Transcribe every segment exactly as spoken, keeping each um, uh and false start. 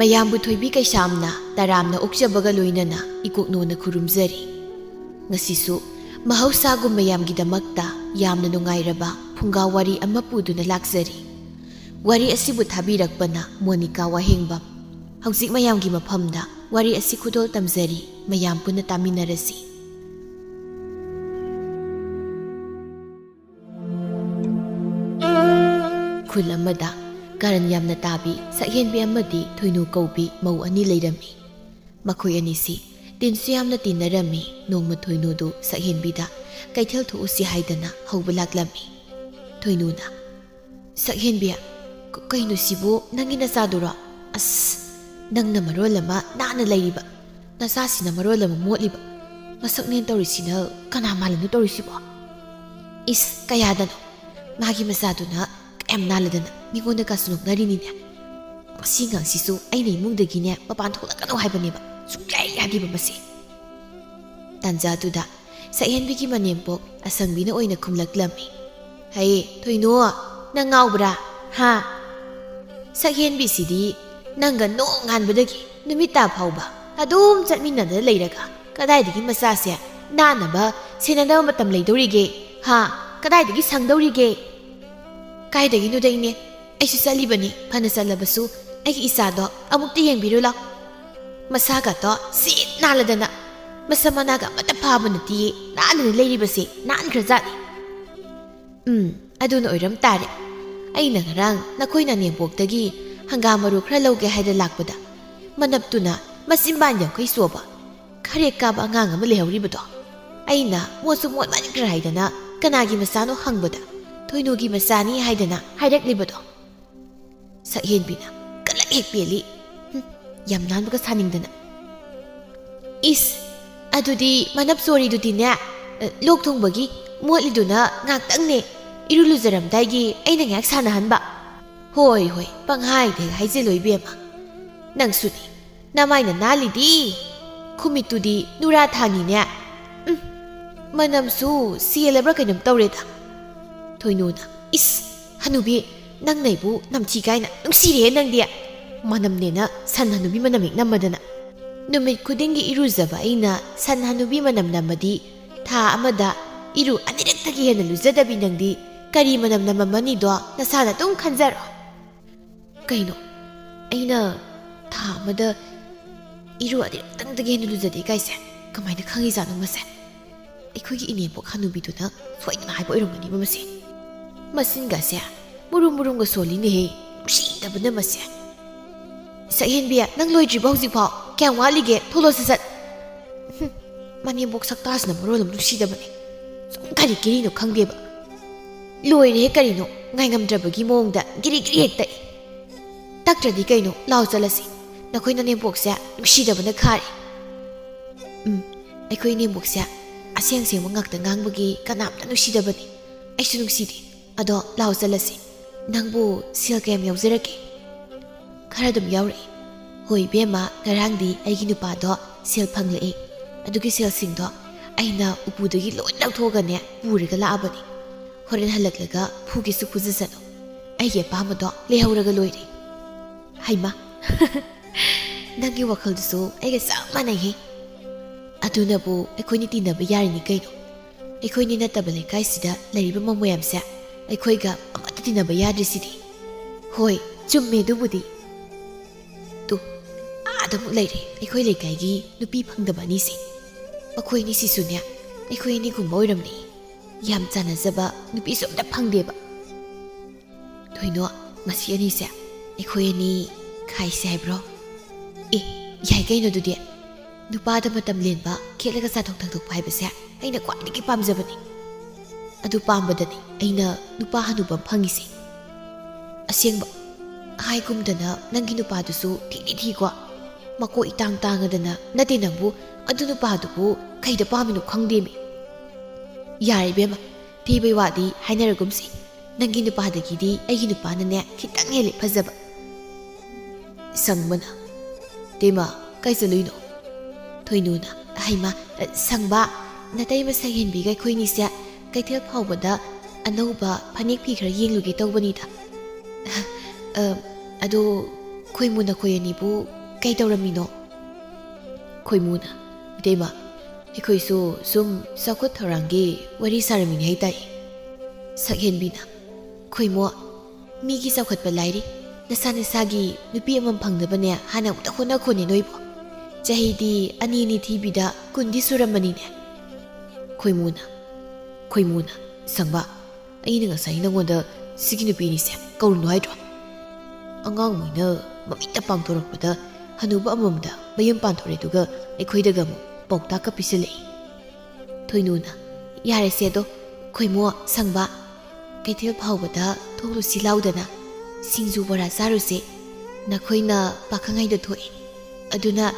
ꯃꯌꯥꯝꯕꯨ ꯊꯣꯏꯕꯤ ꯀꯩꯁꯥꯝꯅ ꯇꯔꯥꯝꯅ ꯑꯣꯛꯆꯕꯒ ꯂꯣꯏꯅꯅ ꯏꯀꯣꯛꯅꯣꯅ ꯈꯨꯔꯨꯝꯖꯔꯤ꯫ ꯉꯁꯤꯁꯨ ꯃꯍꯧꯁꯥꯒꯨꯝ ꯃꯌꯥꯝꯒꯤꯗꯃꯛꯇ ꯌꯥꯝꯅ ꯅꯨꯡꯉꯥꯏꯔꯕ ꯐꯨꯡꯒꯥ ꯋꯥꯔꯤ ꯑꯃ ꯄꯨꯗꯨꯅ ꯂꯥꯛꯆꯔꯤ꯫ ꯋꯥꯔꯤ ꯑꯁꯤꯕꯨ ꯊꯥꯕꯤꯔꯛꯄꯅ ꯃꯣꯅꯤꯀꯥ ꯋꯥꯍꯦꯡꯕꯝ꯫ ꯍꯧꯖꯤꯛ ꯃꯌꯥꯝꯒꯤ ꯃꯐꯝꯗ ꯋꯥꯔꯤ ꯑꯁꯤ ꯈꯨꯗꯣꯜ ꯇꯝꯖꯔꯤ, ꯃꯌꯥꯝ ꯄꯨꯟꯅ ꯇꯥꯃꯤꯟꯅꯔꯁꯤ꯫ ꯈꯨꯜ ꯑꯃꯗ ꯀꯔꯟ ꯌꯥꯝꯅ ꯇꯥꯕꯤ ꯁꯛꯍꯦꯟꯕꯤ ꯑꯃꯗꯤ ꯊꯣꯏꯅꯨ ꯀꯧꯕꯤ ꯃꯧ ꯑꯅꯤ ꯂꯩꯔꯝꯃꯤ꯫ ꯃꯈꯣꯏ ꯑꯅꯤꯁꯤ ꯇꯤꯟꯁꯨ ꯌꯥꯝꯅ ꯇꯤꯟꯅꯔꯝꯃꯤ꯫ ꯅꯣꯡꯃ ꯊꯣꯏꯅꯨꯗꯨ ꯁꯛꯍꯦꯟꯕꯤꯗ ꯀꯩꯊꯦꯜ ꯊꯣꯛꯎꯁꯤ ꯍꯥꯏꯗꯅ ꯍꯧꯕ ꯂꯥꯛꯂꯝꯃꯤ꯫ ꯊꯣꯏꯅꯨꯅ, "ꯁꯛꯍꯦꯟꯕꯤ, ꯀ-, ꯀꯩꯅꯣ ꯁꯤꯕꯨ, ꯅꯪꯒꯤ ꯅꯆꯥꯗꯨꯔꯣ? ꯑꯁ, ꯅꯪꯅ ꯃꯔꯣꯜ ꯑꯃ ꯅꯥꯟꯅ ꯂꯩꯔꯤꯕ, ꯅꯆꯥꯁꯤꯅ ꯃꯔꯣꯜ ꯑꯃ ꯃꯣꯠꯂꯤꯕ, ꯃꯁꯛꯅꯦꯅ ꯇꯧꯔꯤꯁꯤꯅ ꯀꯅꯥ ꯃꯥꯜꯂꯤꯅꯣ ꯇꯧꯔꯤꯁꯤꯕꯣ? ꯏꯁ, ꯀꯌꯥꯗꯅꯣ? ꯃꯥꯒꯤ ꯃꯆꯥꯗꯨꯅ ꯀꯌꯥꯝ ꯅꯥꯜꯂꯗꯅ ꯃꯤꯉꯣꯟꯗ ꯀꯥꯁꯨ ꯅꯣꯛꯅꯔꯤꯅꯤꯅꯦ꯫ ꯃꯁꯤ ꯑꯉꯥꯡꯁꯤꯁꯨ ꯑꯩꯅ ꯏꯃꯨꯡꯗꯒꯤꯅꯦ ꯃꯄꯥꯟ ꯊꯣꯛꯂꯛꯀꯅꯨ ꯍꯥꯏꯕꯅꯦꯕ, ꯁꯨꯡꯌꯥ ꯌꯥꯗꯦꯕ ꯃꯁꯤ꯫" ꯇꯥꯟꯖꯥꯗꯨꯗ ꯁꯛꯍꯦꯟꯕꯤꯒꯤ ꯃꯅꯦꯝꯄꯣꯛ ꯑꯁꯪꯕꯤꯅ ꯑꯣꯏꯅ ꯈꯨꯝꯂꯛꯂꯝꯃꯤ꯫ "ꯍꯩ, ꯊꯣꯏꯅꯨ, ꯅꯪ ꯉꯥꯎꯕ꯭ꯔꯥ? ꯍꯥ? ꯁꯛꯍꯦꯟꯕꯤꯁꯤꯗꯤ ꯅꯪꯒ ꯅꯣꯡꯉꯥꯟꯕꯗꯒꯤ ꯅꯨꯃꯤꯠ ꯇꯥ ꯐꯥꯎꯕ ꯑꯗꯨꯝ ꯆꯠꯃꯤꯟꯅꯗꯅ ꯂꯩꯔꯒ ꯀꯗꯥꯏꯗꯒꯤ ꯃꯆꯥꯁꯦ ꯅꯥꯟꯅꯕ ꯁꯦꯟꯅꯅꯕ ꯃꯇꯝ ꯂꯩꯗꯧꯔꯤꯒꯦ? ꯍꯥ? ꯀꯗꯥꯏꯗꯒꯤ ꯁꯪꯗꯧꯔꯤꯒꯦ?" "ꯀꯥꯏꯗꯒꯤꯅꯣꯗ ꯏꯅꯦ, ꯑꯩꯁꯨ ꯆꯠꯂꯤꯕꯅꯤ, ꯐꯅ ꯆꯠꯂꯕꯁꯨ ꯑꯩꯒꯤ ꯏꯆꯥꯗꯣ ꯑꯃꯨꯛꯇ ꯌꯦꯡꯕꯤꯔꯨ ꯂꯥꯎ꯫ ꯃꯁꯥꯒꯇꯣ ꯁꯤꯠ ꯅꯥꯜꯂꯗꯅ, ꯃꯁꯝ ꯃꯅꯥꯒ ꯑꯃꯠꯇ ꯐꯥꯕ ꯅꯠꯇꯤꯌꯦ, ꯅꯥꯟꯅ ꯂꯩꯔꯤꯕꯁꯦ, ꯅꯥꯟꯈ꯭ꯔꯖꯥꯠꯅꯤ꯫" "ꯎꯝ, ꯑꯗꯨꯅ ꯑꯣꯏꯔꯝ ꯇꯥꯔꯦ꯫ ꯑꯩꯅ ꯉꯔꯥꯡ ꯅꯈꯣꯏ ꯅꯅꯦꯝꯄꯣꯛꯇꯒꯤ ꯍꯪꯒꯥꯝ ꯃꯔꯨ ꯈꯔ ꯂꯧꯒꯦ ꯍꯥꯏꯗ ꯂꯥꯛꯄꯗ, ꯃꯅꯞꯇꯨꯅ ꯃꯆꯤꯟꯕꯥꯟ ꯌꯥꯡꯈꯩ ꯁꯨꯕ, ꯈꯔꯦꯛ ꯀꯥꯕ ꯑꯉꯥꯡ ꯑꯃ ꯂꯩꯍꯧꯔꯤꯕꯗꯣ, ꯑꯩꯅ ꯃꯣꯠꯁꯨ ꯃꯣꯠꯃꯟꯈ꯭ꯔꯦ ꯍꯥꯏꯗꯅ ꯀꯅꯥꯒꯤ ꯃꯆꯥꯅꯣ ꯍꯪꯕꯗ, ꯊꯣꯏꯅꯨꯒꯤ ꯃꯆꯥꯅꯤ ꯍꯥꯏꯗꯅ ꯍꯥꯏꯔꯛꯂꯤꯕꯗꯣ꯫" ꯁꯛꯍꯦꯟꯕꯤꯅ, "ꯀꯂꯛ ꯍꯦꯛ ꯄꯦꯜꯂꯤ꯫ ꯍꯨꯝ, ꯌꯥꯝ ꯅꯥꯟꯕꯒ ꯁꯥꯅꯤꯡꯗꯅ꯫" "ꯏꯁ, ꯑꯗꯨꯗꯤ ꯃꯅꯞ ꯆꯣꯔꯤꯗꯨꯗꯤꯅꯦ, ꯑ, ꯂꯣꯛ ꯊꯨꯡꯕꯒꯤ ꯃꯣꯠꯂꯤꯗꯨꯅ ꯉꯥꯛꯇꯪꯅꯦ, ꯏꯔꯨ ꯂꯨꯖꯔꯝꯗꯥꯏꯒꯤ ꯑꯩꯅ ꯉꯥꯏꯍꯥꯛ ꯁꯥꯟꯅꯍꯟꯕ꯫" "ꯍꯣꯏ, ꯍꯣꯏ, ꯄꯪꯍꯥꯏꯗ ꯍꯦꯛ ꯍꯥꯏꯖꯤꯜꯂꯣ ꯏꯕꯦꯝꯃ꯫ ꯅꯪꯁꯨꯅꯤ, ꯅꯃꯥꯏꯅ ꯅꯥꯜꯂꯤꯗꯤ, ꯈꯨꯃꯤꯠꯇꯨꯗꯤ ꯅꯨꯔꯥ ꯊꯥꯡꯉꯤꯅꯦ꯫ ꯎꯝ, ꯃꯅꯝꯁꯨ ꯆꯦꯜꯂꯕ꯭ꯔꯥ ꯀꯩꯅꯣꯝ ꯇꯧꯔꯦꯗ꯫" ꯊꯣꯏꯅꯨꯅ, "ꯏꯁ, ꯍꯅꯨꯕꯤ, ꯅꯪ ꯅꯩꯕꯨ ꯅꯝꯊꯤ ꯀꯥꯏꯅ ꯅꯨꯡꯁꯤꯔꯦꯍꯦ ꯅꯪꯗꯤ꯫ ꯃꯅꯝꯅꯦꯅ ꯁꯟ ꯍꯅꯨꯕꯤ ꯃꯅꯝ ꯍꯦꯛ ꯅꯝꯃꯗꯅ꯫ ꯅꯨꯃꯤꯠ ꯈꯨꯗꯤꯡꯒꯤ ꯏꯔꯨꯖꯕ ꯑꯩꯅ ꯁꯟ ꯍꯅꯨꯕꯤ ꯃꯅꯝ ꯅꯝꯃꯗꯤ, ꯊꯥ ꯑꯃꯗ ꯏꯔꯨ ꯑꯅꯤꯔꯛꯇꯒꯤ ꯍꯦꯟꯅ ꯂꯨꯖꯗꯕꯤ ꯅꯪꯗꯤ ꯀꯔꯤ ꯃꯅꯝ ꯅꯝꯃꯝꯃꯅꯤꯗꯣ ꯅꯁꯥꯅ ꯑꯗꯨꯝ ꯈꯟꯖꯔꯣ꯫ ꯀꯩꯅꯣ, ꯑꯩꯅ ꯊꯥ ꯑꯃꯗ ꯏꯔꯨ ꯑꯅꯤꯔꯛꯇꯪꯗꯒꯤ ꯍꯦꯟꯅ ꯂꯨꯖꯗꯦ ꯀꯥꯏꯁꯦ ꯀꯃꯥꯏꯅ ꯈꯪꯉꯤꯖꯥꯠꯅꯣ ꯃꯁꯦ? ꯑꯩꯈꯣꯏꯒꯤ ꯏꯅꯦꯝꯕꯣꯛ ꯍꯅꯨꯕꯤꯗꯨꯅ ꯁꯣꯏꯗꯅ ꯍꯥꯏꯕ ꯑꯣꯏꯔꯝꯒꯅꯤꯕ ꯃꯁꯦ꯫ ꯃꯆꯤꯟꯒꯁꯦ ꯃꯨꯔꯨꯝ ꯃꯨꯔꯨꯝꯒ ꯁꯣꯜꯂꯤꯅꯦꯍꯦ, ꯅꯨꯡꯁꯤꯗꯕꯅ ꯃꯁꯦ꯫ ꯁꯛꯍꯦꯟꯕꯤ, ꯅꯪ ꯂꯣꯏꯗ꯭ꯔꯤꯕꯣ ꯍꯧꯖꯤꯛꯐꯥꯎ? ꯀꯌꯥꯝ ꯋꯥꯠꯂꯤꯒꯦ? ꯊꯣꯛꯂꯣ ꯁꯠ ꯁꯠ꯫ ꯍꯨꯝ, ꯃꯅꯦꯝꯕꯣꯛ ꯁꯛꯇꯥꯁꯤꯅ ꯃꯔꯣꯜ ꯑꯃ ꯅꯨꯡꯁꯤꯗꯕꯅꯦ꯫ ꯁꯨꯝ ꯀꯔꯤ ꯀꯔꯤꯅꯣ ꯈꯪꯗꯦꯕ꯫ ꯂꯣꯏꯔꯦꯍꯦ ꯀꯔꯤꯅꯣ, ꯉꯥꯏꯉꯝꯗ꯭ꯔꯕꯒꯤ ꯃꯑꯣꯡꯗ ꯒꯤꯔꯤ ꯒꯤꯔꯤ ꯍꯦꯛ ꯇꯛꯏ꯫ ꯇꯛꯇ꯭ꯔꯗꯤ ꯀꯩꯅꯣ, ꯂꯥꯎ ꯆꯠꯂꯁꯤ꯫ ꯅꯈꯣꯏ ꯅꯅꯦꯝꯕꯣꯛꯁꯦ ꯅꯨꯡꯁꯤꯗꯕꯅ ꯈꯥꯔꯦ꯫ ꯎꯝ, ꯑꯩꯈꯣꯏ ꯏꯅꯦꯝꯕꯣꯛꯁꯦ ꯑꯁꯦꯡ ꯑꯁꯦꯡꯕ ꯉꯥꯛꯇ ꯉꯥꯡꯕꯒꯤ ꯀꯅꯥꯝꯇ ꯅꯨꯡꯁꯤꯗꯕꯅꯤ꯫ ꯑꯩꯁꯨ ꯅꯨꯡꯁꯤꯗꯦ꯫ ꯑꯗꯣ ꯂꯥꯎ ꯆꯠꯂꯁꯤ꯫ ꯅꯪꯕꯨ ꯁꯦꯜ ꯀꯌꯥꯝ ꯌꯥꯎꯖꯔꯛꯀꯦ? ꯈꯔ ꯑꯗꯨꯝ ꯌꯥꯎꯔꯛꯏ꯫ ꯍꯣꯏ ꯏꯕꯦꯝꯃ, ꯉꯔꯥꯡꯗꯤ ꯑꯩꯒꯤ ꯅꯨꯄꯥꯗꯣ ꯁꯦꯜ ꯐꯪꯂꯛꯏ꯫ ꯑꯗꯨꯒꯤ ꯁꯦꯜꯁꯤꯡꯗꯣ ꯑꯩꯅ ꯎꯄꯨꯗꯒꯤ ꯂꯣꯏ ꯂꯧꯊꯣꯛꯑꯒꯅꯦ ꯄꯨꯔꯒ ꯂꯥꯛꯑꯕꯅꯤ꯫ ꯍꯣꯔꯦꯟ ꯍꯜꯂꯛꯂꯒ ꯐꯨꯒꯦꯁꯨ ꯐꯨꯖꯁꯅꯨ꯫ ꯑꯩꯒꯤ ꯑꯄꯥꯝꯕꯗꯣ ꯂꯩꯍꯧꯔꯒ ꯂꯣꯏꯔꯦ꯫ ꯍꯩꯃꯥ, ꯅꯪꯒꯤ ꯋꯥꯈꯜꯗꯨꯁꯨ ꯑꯩꯒ ꯆꯞ ꯃꯥꯟꯅꯩꯍꯦ꯫ ꯑꯗꯨꯅꯕꯨ ꯑꯩꯈꯣꯏꯅꯤ ꯇꯤꯟꯅꯕ ꯌꯥꯔꯤꯅꯤ ꯀꯩꯅꯣ꯫ ꯑꯩꯈꯣꯏꯅꯤ ꯅꯠꯇꯕ ꯂꯩꯀꯥꯏꯁꯤꯗ ꯂꯩꯔꯤꯕ ꯃꯧ ꯃꯌꯥꯝꯁꯦ ꯑꯩꯈꯣꯏꯒ ꯑꯃꯠꯇ ꯇꯤꯟꯅꯕ ꯌꯥꯗ꯭ꯔꯤꯁꯤꯗꯤ꯫ ꯍꯣꯏ, ꯆꯨꯝꯃꯦ ꯑꯗꯨꯕꯨꯗꯤ꯫ ꯇꯨ, ꯑꯥꯗ ꯑꯃꯨꯛ ꯂꯩꯔꯦ ꯑꯩꯈꯣꯏ ꯂꯩꯀꯥꯏꯒꯤ ꯅꯨꯄꯤ ꯐꯪꯗꯕ ꯑꯅꯤꯁꯦ꯫ ꯃꯈꯣꯏ ꯑꯅꯤꯁꯤꯁꯨꯅꯦ ꯑꯩꯈꯣꯏ ꯑꯅꯤꯒꯨꯝꯕ ꯑꯣꯏꯔꯝꯅꯤ꯫ ꯌꯥꯝ ꯆꯥꯟꯅꯖꯕ ꯅꯨꯄꯤꯁꯨ ꯑꯝꯇ ꯐꯪꯗꯦꯕ꯫ ꯊꯣꯏꯅꯣ, ꯃꯁꯤ ꯑꯅꯤꯁꯦ ꯑꯩꯈꯣꯏ ꯑꯅꯤ ꯈꯥꯏꯁꯦ ꯍꯥꯏꯕ꯭ꯔꯣ? ꯑꯦ, ꯌꯥꯏ ꯀꯩꯅꯣ ꯑꯗꯨꯗꯤ꯫ ꯅꯨꯄꯥꯗ ꯃꯇꯝ ꯂꯦꯟꯕ, ꯈꯦꯠꯂꯒ ꯆꯥꯊꯣꯛ ꯊꯛꯇꯣꯛꯄ ꯍꯥꯏꯕꯁꯦ ꯑꯩꯅ ꯈ꯭ꯋꯥꯏꯗꯒꯤ ꯄꯥꯝꯖꯕꯅꯤ꯫ ꯑꯗꯨ ꯄꯥꯝꯕꯗꯅꯤ ꯑꯩꯅ ꯅꯨꯄꯥ ꯍꯅꯨꯕ ꯑꯃ ꯐꯪꯉꯤꯁꯦ꯫ ꯑꯁꯦꯡꯕ, ꯍꯥꯏꯒꯨꯝꯗꯅ ꯅꯪꯒꯤ ꯅꯨꯄꯥꯗꯨꯁꯨ ꯊꯤꯗꯤ ꯊꯤꯀꯣ꯫ ꯃꯀꯣꯛ ꯏꯇꯥꯡ ꯇꯥꯡꯉꯗꯅ ꯅꯠꯇꯦ ꯅꯪꯕꯨ, ꯑꯗꯨ ꯅꯨꯄꯥꯗꯨꯕꯨ ꯀꯩꯗ ꯄꯥꯝꯃꯤꯅꯣ ꯈꯪꯗꯦꯃꯤ꯫ ꯌꯥꯔꯦ ꯏꯕꯦꯝꯃ, ꯊꯤꯕꯩ ꯋꯥꯗꯤ ꯍꯥꯏꯅꯔꯒꯨꯝꯁꯤ꯫ ꯅꯪꯒꯤ ꯅꯨꯄꯥꯗꯒꯤꯗꯤ ꯑꯩꯒꯤ ꯅꯨꯄꯥꯅꯅꯦ ꯈꯤꯇꯪ ꯍꯦꯜꯂꯦ ꯐꯖꯕ꯫ ꯁꯪꯕꯅ, "ꯇꯦꯃ, ꯀꯥꯏ ꯆꯠꯂꯨꯏꯅꯣ?" ꯊꯣꯏꯅꯨꯅ, "ꯍꯩꯃ, ꯁꯪꯕ, ꯅꯇꯩꯃ ꯁꯛꯍꯦꯟꯕꯤꯒ ꯑꯩꯈꯣꯏꯅꯤꯁꯦ ꯀꯩꯊꯦꯜ ꯐꯥꯎꯕꯗ ꯑꯅꯧꯕ ꯐꯅꯦꯛ ꯐꯤ ꯈꯔ ꯌꯦꯡꯂꯨꯒꯦ ꯇꯧꯕꯅꯤꯗ꯫ ꯑ, ꯑꯗꯣ ꯈꯣꯏꯃꯨ, ꯅꯈꯣꯏ ꯑꯅꯤꯕꯨ ꯀꯩ ꯇꯧꯔꯝꯃꯤꯅꯣ? ꯈꯣꯏꯃꯨꯅ, ꯏꯇꯩꯃ, ꯑꯩꯈꯣꯏꯁꯨ ꯁꯨꯝ ꯆꯥꯎꯈꯠ ꯊꯧꯔꯥꯡꯒꯤ ꯋꯥꯔꯤ ꯁꯥꯔꯝꯃꯤꯅꯦ ꯍꯥꯏꯇꯥꯏ꯫ ꯁꯛꯍꯦꯟꯕꯤꯅ, ꯈꯣꯏꯃꯨ, ꯃꯤꯒꯤ ꯆꯥꯎꯈꯠꯄ ꯂꯥꯏꯔꯤ, ꯅꯁꯥ ꯅꯁꯥꯒꯤ ꯅꯨꯄꯤ ꯑꯃꯃꯝ ꯐꯪꯅꯕꯅꯦ ꯍꯥꯟꯅ ꯑꯃꯨꯛꯇ ꯍꯣꯠꯅꯈꯣꯅꯦ ꯅꯣꯏꯕꯨ꯫ ꯆꯍꯤꯗꯤ ꯑꯅꯤ ꯑꯅꯤ ꯊꯤꯕꯤꯗ ꯀꯨꯟꯗꯤ ꯁꯨꯔꯝꯃꯅꯤꯅꯦ꯫ ꯈꯣꯏꯃꯨꯅ, ꯈꯣꯏꯃꯨꯅ, ꯁꯪꯕ, ꯑꯩꯅ ꯉꯁꯥꯏ ꯅꯉꯣꯟꯗ ꯁꯤꯒꯤ ꯅꯨꯄꯤꯅꯤꯁꯦ ꯀꯧꯔꯨꯅꯨ ꯍꯥꯏꯗ꯭ꯔꯣ? ꯑꯉꯥꯡ ꯃꯣꯏꯅ ꯃꯃꯤꯠꯇ ꯄꯥꯡꯊꯣꯔꯛꯄꯗ ꯍꯅꯨꯕ ꯑꯃꯃꯝꯗ ꯃꯌꯨꯝ ꯄꯥꯟꯊꯣꯔꯦ, ꯑꯗꯨꯒ ꯑꯩꯈꯣꯏꯗꯒ ꯑꯃꯨꯛ ꯄꯥꯎꯇꯥꯛꯀ ꯄꯤꯁꯤꯜꯂꯛꯏ꯫ ꯊꯣꯏꯅꯨꯅ, ꯌꯥꯔꯦꯁꯦ ꯑꯗꯣ, ꯈꯣꯏꯃꯨ, ꯁꯪꯕ, ꯀꯩꯊꯦꯜ ꯐꯥꯎꯕꯗ ꯊꯣꯛꯂꯨꯁꯤ ꯂꯥꯎꯗꯅ, ꯁꯤꯡꯖꯨ ꯕꯣꯔꯥ ꯆꯥꯔꯨꯁꯦ꯫ ꯅꯈꯣꯏꯅ ꯄꯥꯈꯪ ꯍꯥꯏꯗꯣ ꯊꯣꯛꯑꯦ, ꯑꯗꯨꯅ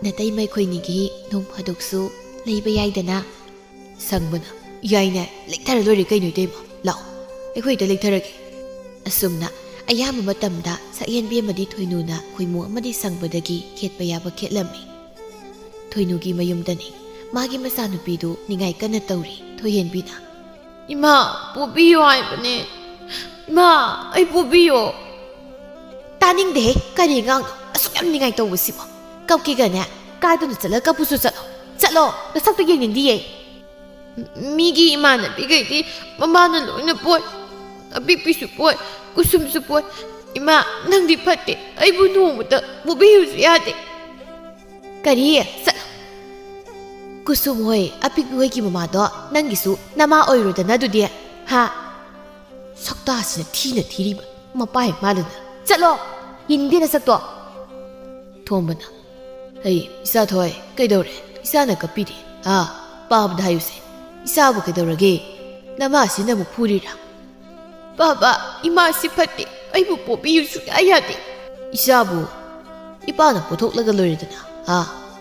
ꯅꯇꯩꯃ ꯑꯩꯈꯣꯏꯅꯤꯒꯤ ꯅꯣꯡ ꯐꯥꯗꯣꯛꯁꯨ ꯂꯩꯕ ꯌꯥꯏꯗꯅ꯫ ꯁꯪꯕꯅ, ꯌꯥꯏꯅꯦ, ꯂꯦꯛꯊꯔ ꯂꯣꯏꯔꯦ ꯀꯩꯅꯣ ꯏꯇꯩꯃ, ꯂꯥꯛꯑꯣ, ꯑꯩꯈꯣꯏ ꯍꯦꯛꯇ ꯂꯦꯛꯊꯔꯒꯦ꯫ ꯑꯁꯨꯝꯅ ꯑꯌꯥꯝꯕ ꯃꯇꯝꯗ ꯁꯛꯍꯦꯟꯕꯤ ꯑꯃꯗꯤ ꯊꯣꯏꯅꯨꯅ ꯈꯣꯏꯃꯨ ꯑꯃꯗꯤ ꯁꯪꯕꯗꯒꯤ ꯈꯦꯠꯄ ꯌꯥꯕ ꯈꯦꯠꯂꯝꯃꯤ꯫ ꯊꯣꯏꯅꯨꯒꯤ ꯃꯌꯨꯝꯗꯅꯤ꯫ ꯃꯥꯒꯤ ꯃꯆꯥꯅꯨꯄꯤꯗꯨ ꯅꯤꯡꯉꯥꯏ ꯀꯟꯅ ꯇꯧꯔꯤ꯫ ꯊꯣꯏꯍꯦꯟꯕꯤꯅ, "ꯏꯃꯥ, ꯄꯣꯕꯤꯌꯨ ꯍꯥꯏꯕꯅꯦ꯫ ꯏꯃꯥ, ꯑꯩ ꯄꯣꯕꯤꯌꯣ꯫" "ꯇꯥꯅꯤꯡꯗꯦꯍꯦ, ꯀꯔꯤ ꯑꯉꯥꯡꯅꯣ ꯑꯁꯨꯛ ꯌꯥꯝ ꯅꯤꯡꯉꯥꯏ ꯇꯧꯕꯁꯤꯕꯣ? ꯀꯞꯀꯦꯒꯅꯦ, ꯀꯥꯏꯗꯅꯣ ꯆꯠꯂꯒ ꯀꯞꯄꯨꯁꯨ ꯆꯠꯂꯣ꯫ ꯆꯠꯂꯣ, ꯅꯁꯛꯇꯣ ꯌꯦꯡꯅꯤꯡꯗꯤꯌꯦ꯫" "ꯃꯤꯒꯤ ꯏꯃꯥꯟꯅꯕꯤꯈꯩꯗꯤ ꯃꯃꯥꯅ ꯂꯣꯏꯅ ꯄꯣꯏ, ꯑꯄꯤꯛꯄꯤꯁꯨ ꯄꯣꯏ, ꯀꯨꯁꯨꯝꯁꯨ ꯄꯣꯏ꯫ ꯏꯃꯥ, ꯅꯪꯗꯤ ꯐꯠꯇꯦ, ꯑꯩꯕꯨ ꯅꯣꯡꯃꯇ ꯄꯣꯕꯤꯌꯨꯁꯨ ꯌꯥꯗꯦ꯫" "ꯀꯔꯤ? ꯆꯠꯂꯣ꯫ ꯀꯨꯁꯨꯝ ꯍꯣꯏ, ꯑꯄꯤꯛꯄꯤ ꯍꯣꯏꯒꯤ ꯃꯃꯥꯗꯣ ꯅꯪꯒꯤꯁꯨ ꯅꯃꯥ ꯑꯣꯏꯔꯣꯗꯅ ꯑꯗꯨꯗꯤ, ꯍꯥ? ꯁꯛꯇꯥꯁꯤꯅ ꯊꯤꯅ ꯊꯤꯔꯤꯕ ꯃꯄꯥ ꯍꯦꯛ ꯃꯥꯜꯂꯗꯅ꯫ ꯆꯠꯂꯣ, ꯌꯦꯡꯅꯤꯡꯗꯦ ꯅꯁꯛꯇꯣ꯫" ꯊꯣꯝꯕꯅ, "ꯍꯩ, ꯏꯆꯥ ꯊꯣꯏ, ꯀꯩꯗꯧꯔꯦ? ꯏꯆꯥꯅ ꯀꯞꯄꯤꯔꯤ꯫ ꯑꯥ, ꯄꯥꯕꯗ ꯍꯥꯏꯌꯨꯁꯦ꯫ ꯏꯆꯥꯕꯨ ꯀꯩꯗꯧꯔꯒꯦ? ꯅꯃꯥꯁꯤꯅ ꯑꯃꯨꯛ ꯐꯨꯔꯤꯔꯥ?" "ꯕꯥꯕꯥ, ꯏꯃꯥꯁꯤ ꯐꯠꯇꯦ, ꯑꯩꯕꯨ ꯄꯣꯕꯤꯌꯨ ꯁꯨꯡꯌꯥ ꯌꯥꯗꯦ꯫" "ꯏꯆꯥꯕꯨ ꯏꯄꯥꯅ ꯄꯨꯊꯣꯛꯂꯒ ꯂꯣꯏꯔꯦꯗꯅ, ꯍꯥ?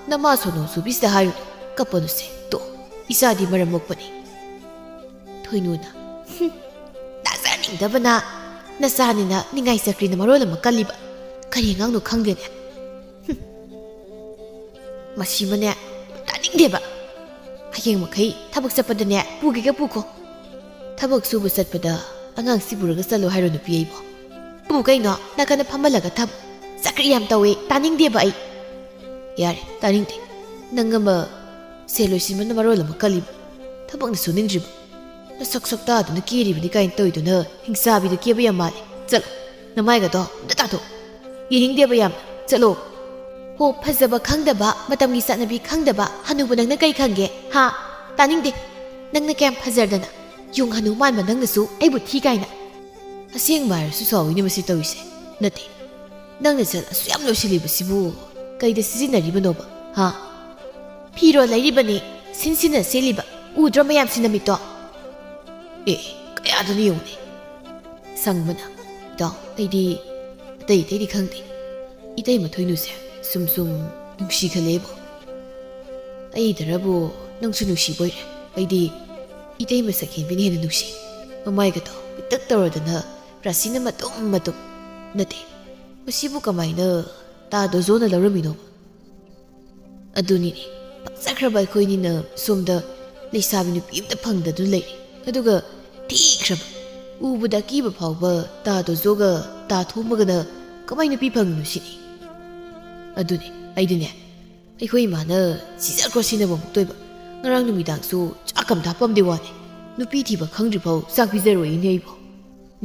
ꯅꯃꯥ ꯁꯣꯅꯣ ꯁꯨꯕꯤꯁꯤꯗ ꯍꯥꯏꯔꯨꯅꯨ, ꯀꯞꯄꯅꯨꯁꯦ꯫ ꯇꯣ, ꯏꯆꯥꯗꯤ ꯃꯔꯝ ꯃꯣꯛꯄꯅꯤ꯫" ꯊꯣꯏꯅꯨꯅ, "ꯍꯨꯝ, ꯇꯥꯖꯅꯤꯡꯗꯕꯅ, ꯅꯆꯥꯅꯤꯅ ꯅꯤꯡꯉꯥꯏ ꯆꯀ꯭ꯔꯤꯅ ꯃꯔꯣꯜ ꯑꯃ ꯀꯜꯂꯤꯕ, ꯀꯔꯤ ꯑꯉꯥꯡꯅꯣ ꯈꯪꯗꯦꯅꯦ꯫ ꯍꯨꯝ, ꯃꯁꯤꯃꯅꯦ, ꯇꯥꯅꯤꯡꯗꯦꯕ꯫ ꯍꯌꯦꯡ ꯃꯈꯩ ꯊꯕꯛ ꯆꯠꯄꯗꯅꯦ, ꯄꯨꯒꯦꯒ ꯄꯨꯈꯣ꯫ ꯊꯕꯛ ꯁꯨꯕ ꯆꯠꯄꯗ ꯑꯉꯥꯡꯁꯤ ꯄꯨꯔꯒ ꯆꯠꯂꯣ ꯍꯥꯏꯔꯣ, ꯅꯨꯄꯤ ꯑꯩꯕꯣ? ꯄꯨ ꯀꯩꯅꯣ, ꯅꯥꯀꯟꯗ ꯐꯝꯍꯜꯂꯒ ꯊꯝ꯫ ꯆꯀ꯭ꯔꯤ ꯌꯥꯝ ꯇꯧꯋꯦ, ꯇꯥꯅꯤꯡꯗꯦꯕ ꯑꯩ꯫ ꯌꯥꯔꯦ, ꯇꯥꯅꯤꯡꯗꯦ꯫ ꯅꯪ ꯑꯃ ꯁꯦꯜ ꯂꯣꯏꯁꯤꯟꯕꯅ ꯃꯔꯣꯜ ꯑꯃ ꯀꯜꯂꯤꯕ, ꯊꯕꯛꯅ ꯁꯨꯅꯤꯡꯗ꯭ꯔꯤꯕ, ꯅꯁꯛ ꯁꯛꯇꯥꯗꯨꯅ ꯀꯦꯔꯤꯕꯅꯤ ꯀꯥꯏꯅ ꯇꯧꯔꯤꯗꯨꯅ ꯍꯤꯡꯆꯥꯕꯤꯗ ꯀꯦꯕ ꯌꯥꯝ ꯃꯥꯜꯂꯦ꯫ ꯆꯠꯂꯣ, ꯅꯃꯥꯏꯒꯗꯣ ꯑꯝꯇ ꯇꯥꯊꯣꯛ꯫ ꯌꯦꯡꯅꯤꯡꯗꯦꯕ ꯌꯥꯝꯅ꯫ ꯆꯠꯂꯣ꯫ ꯍꯣ, ꯐꯖꯕ ꯈꯪꯗꯕ, ꯃꯇꯝꯒꯤ ꯆꯠꯅꯕꯤ ꯈꯪꯗꯕ ꯍꯅꯨꯕ ꯅꯪꯅ ꯀꯩ ꯈꯪꯒꯦ? ꯍꯥ? ꯇꯥꯅꯤꯡꯗꯦ꯫ ꯅꯪꯅ ꯀꯌꯥꯝ ꯐꯖꯔꯗꯅ? ꯌꯣꯡ ꯍꯅꯨ ꯃꯥꯟꯕ ꯅꯪꯅꯁꯨ ꯑꯩꯕꯨ ꯊꯤ ꯀꯥꯏꯅ꯫ ꯑꯁꯦꯡꯕ ꯍꯥꯏꯔꯁꯨ ꯁꯥꯎꯏꯅꯦ ꯃꯁꯤ ꯇꯧꯔꯤꯁꯦ꯫ ꯅꯠꯇꯦ, ꯅꯪꯅ ꯁꯦꯜ ꯑꯁꯨꯛ ꯌꯥꯝ ꯂꯣꯏꯁꯤꯜꯂꯤꯕꯁꯤꯕꯨ ꯀꯩꯗ ꯁꯤꯖꯤꯟꯅꯔꯤꯕꯅꯣꯕ? ꯍꯥ? ꯐꯤꯔꯣꯜ ꯂꯩꯔꯤꯕꯅꯤ, ꯁꯤꯟ ꯁꯤꯟꯅ ꯁꯦꯠꯂꯤꯕ꯫ ꯎꯗ꯭ꯔꯣ ꯃꯌꯥꯝꯁꯤ ꯅꯃꯤꯠꯇꯣ? ꯑꯦ, ꯀꯌꯥꯗꯨꯅ ꯌꯦꯡꯉꯨꯅꯦ꯫ ꯁꯪꯕꯅ, ꯏꯇꯥꯎ, ꯑꯩꯗꯤ ꯑꯇꯩ ꯑꯇꯩꯗꯤ ꯈꯪꯗꯦ꯫ ꯏꯇꯩꯃ ꯊꯣꯏꯅꯨꯁꯦ ꯁꯨꯝ ꯁꯨꯝ ꯅꯨꯡꯁꯤꯈꯠꯂꯛꯑꯦꯕꯣ꯫ ꯑꯩꯗꯔꯕꯨ ꯅꯪꯁꯨ ꯅꯨꯡꯁꯤꯕꯣꯏꯔꯦ꯫ ꯑꯩꯗꯤ ꯏꯇꯩꯃ ꯁꯛꯍꯦꯟꯕꯤꯅ ꯍꯦꯟꯅ ꯅꯨꯡꯁꯤ꯫ ꯃꯃꯥꯏꯒꯗꯣ ꯄꯤꯛꯇꯛ ꯇꯧꯔꯗꯅ ꯔꯥꯁꯤꯅ ꯃꯇꯨꯝ ꯃꯇꯨꯝ꯫ ꯅꯠꯇꯦ, ꯃꯁꯤꯕꯨ ꯀꯃꯥꯏꯅ ꯇꯥ ꯗꯣꯖꯣꯅ ꯂꯧꯔꯝꯃꯤꯅꯣ? ꯑꯗꯨꯅꯤꯅꯦ, ꯄꯪꯆꯠꯈ꯭ꯔꯕ ꯑꯩꯈꯣꯏꯅꯤꯅ ꯁꯣꯝꯗ ꯂꯩꯁꯥꯕꯤ ꯅꯨꯄꯤ ꯑꯝꯇ ꯐꯪꯗꯗꯨꯅ ꯂꯩꯔꯦ꯫ ꯑꯗꯨꯒ ꯊꯤꯈ꯭ꯔꯕ, ꯎꯕꯗ ꯑꯀꯤꯕ ꯐꯥꯎꯕ ꯇꯥ ꯗꯣꯖꯣꯒ ꯇꯥ ꯊꯣꯝꯕꯒꯅ ꯀꯃꯥꯏ ꯅꯨꯄꯤ ꯐꯪꯉꯤꯅꯣ ꯁꯤꯅꯤ꯫ ꯑꯗꯨꯅꯦ, ꯑꯩꯗꯤꯅꯦ, ꯑꯩꯈꯣꯏ ꯏꯃꯥꯅ ꯁꯤꯖꯈ꯭ꯔꯣ ꯁꯤꯅꯕ ꯑꯃꯨꯛꯇꯣꯏꯕ꯫ ꯉꯔꯥꯡ ꯅꯨꯃꯤꯗꯥꯡꯁꯨ ꯆꯥꯛ ꯑꯝꯇ ꯍꯥꯞꯄꯝꯗꯦ ꯋꯥꯅꯦ꯫ ꯅꯨꯄꯤ ꯊꯤꯕ ꯈꯪꯗ꯭ꯔꯤꯐꯥꯎ ꯆꯥꯛ ꯄꯤꯖꯔꯣꯏꯅꯦ ꯑꯩꯕꯨ꯫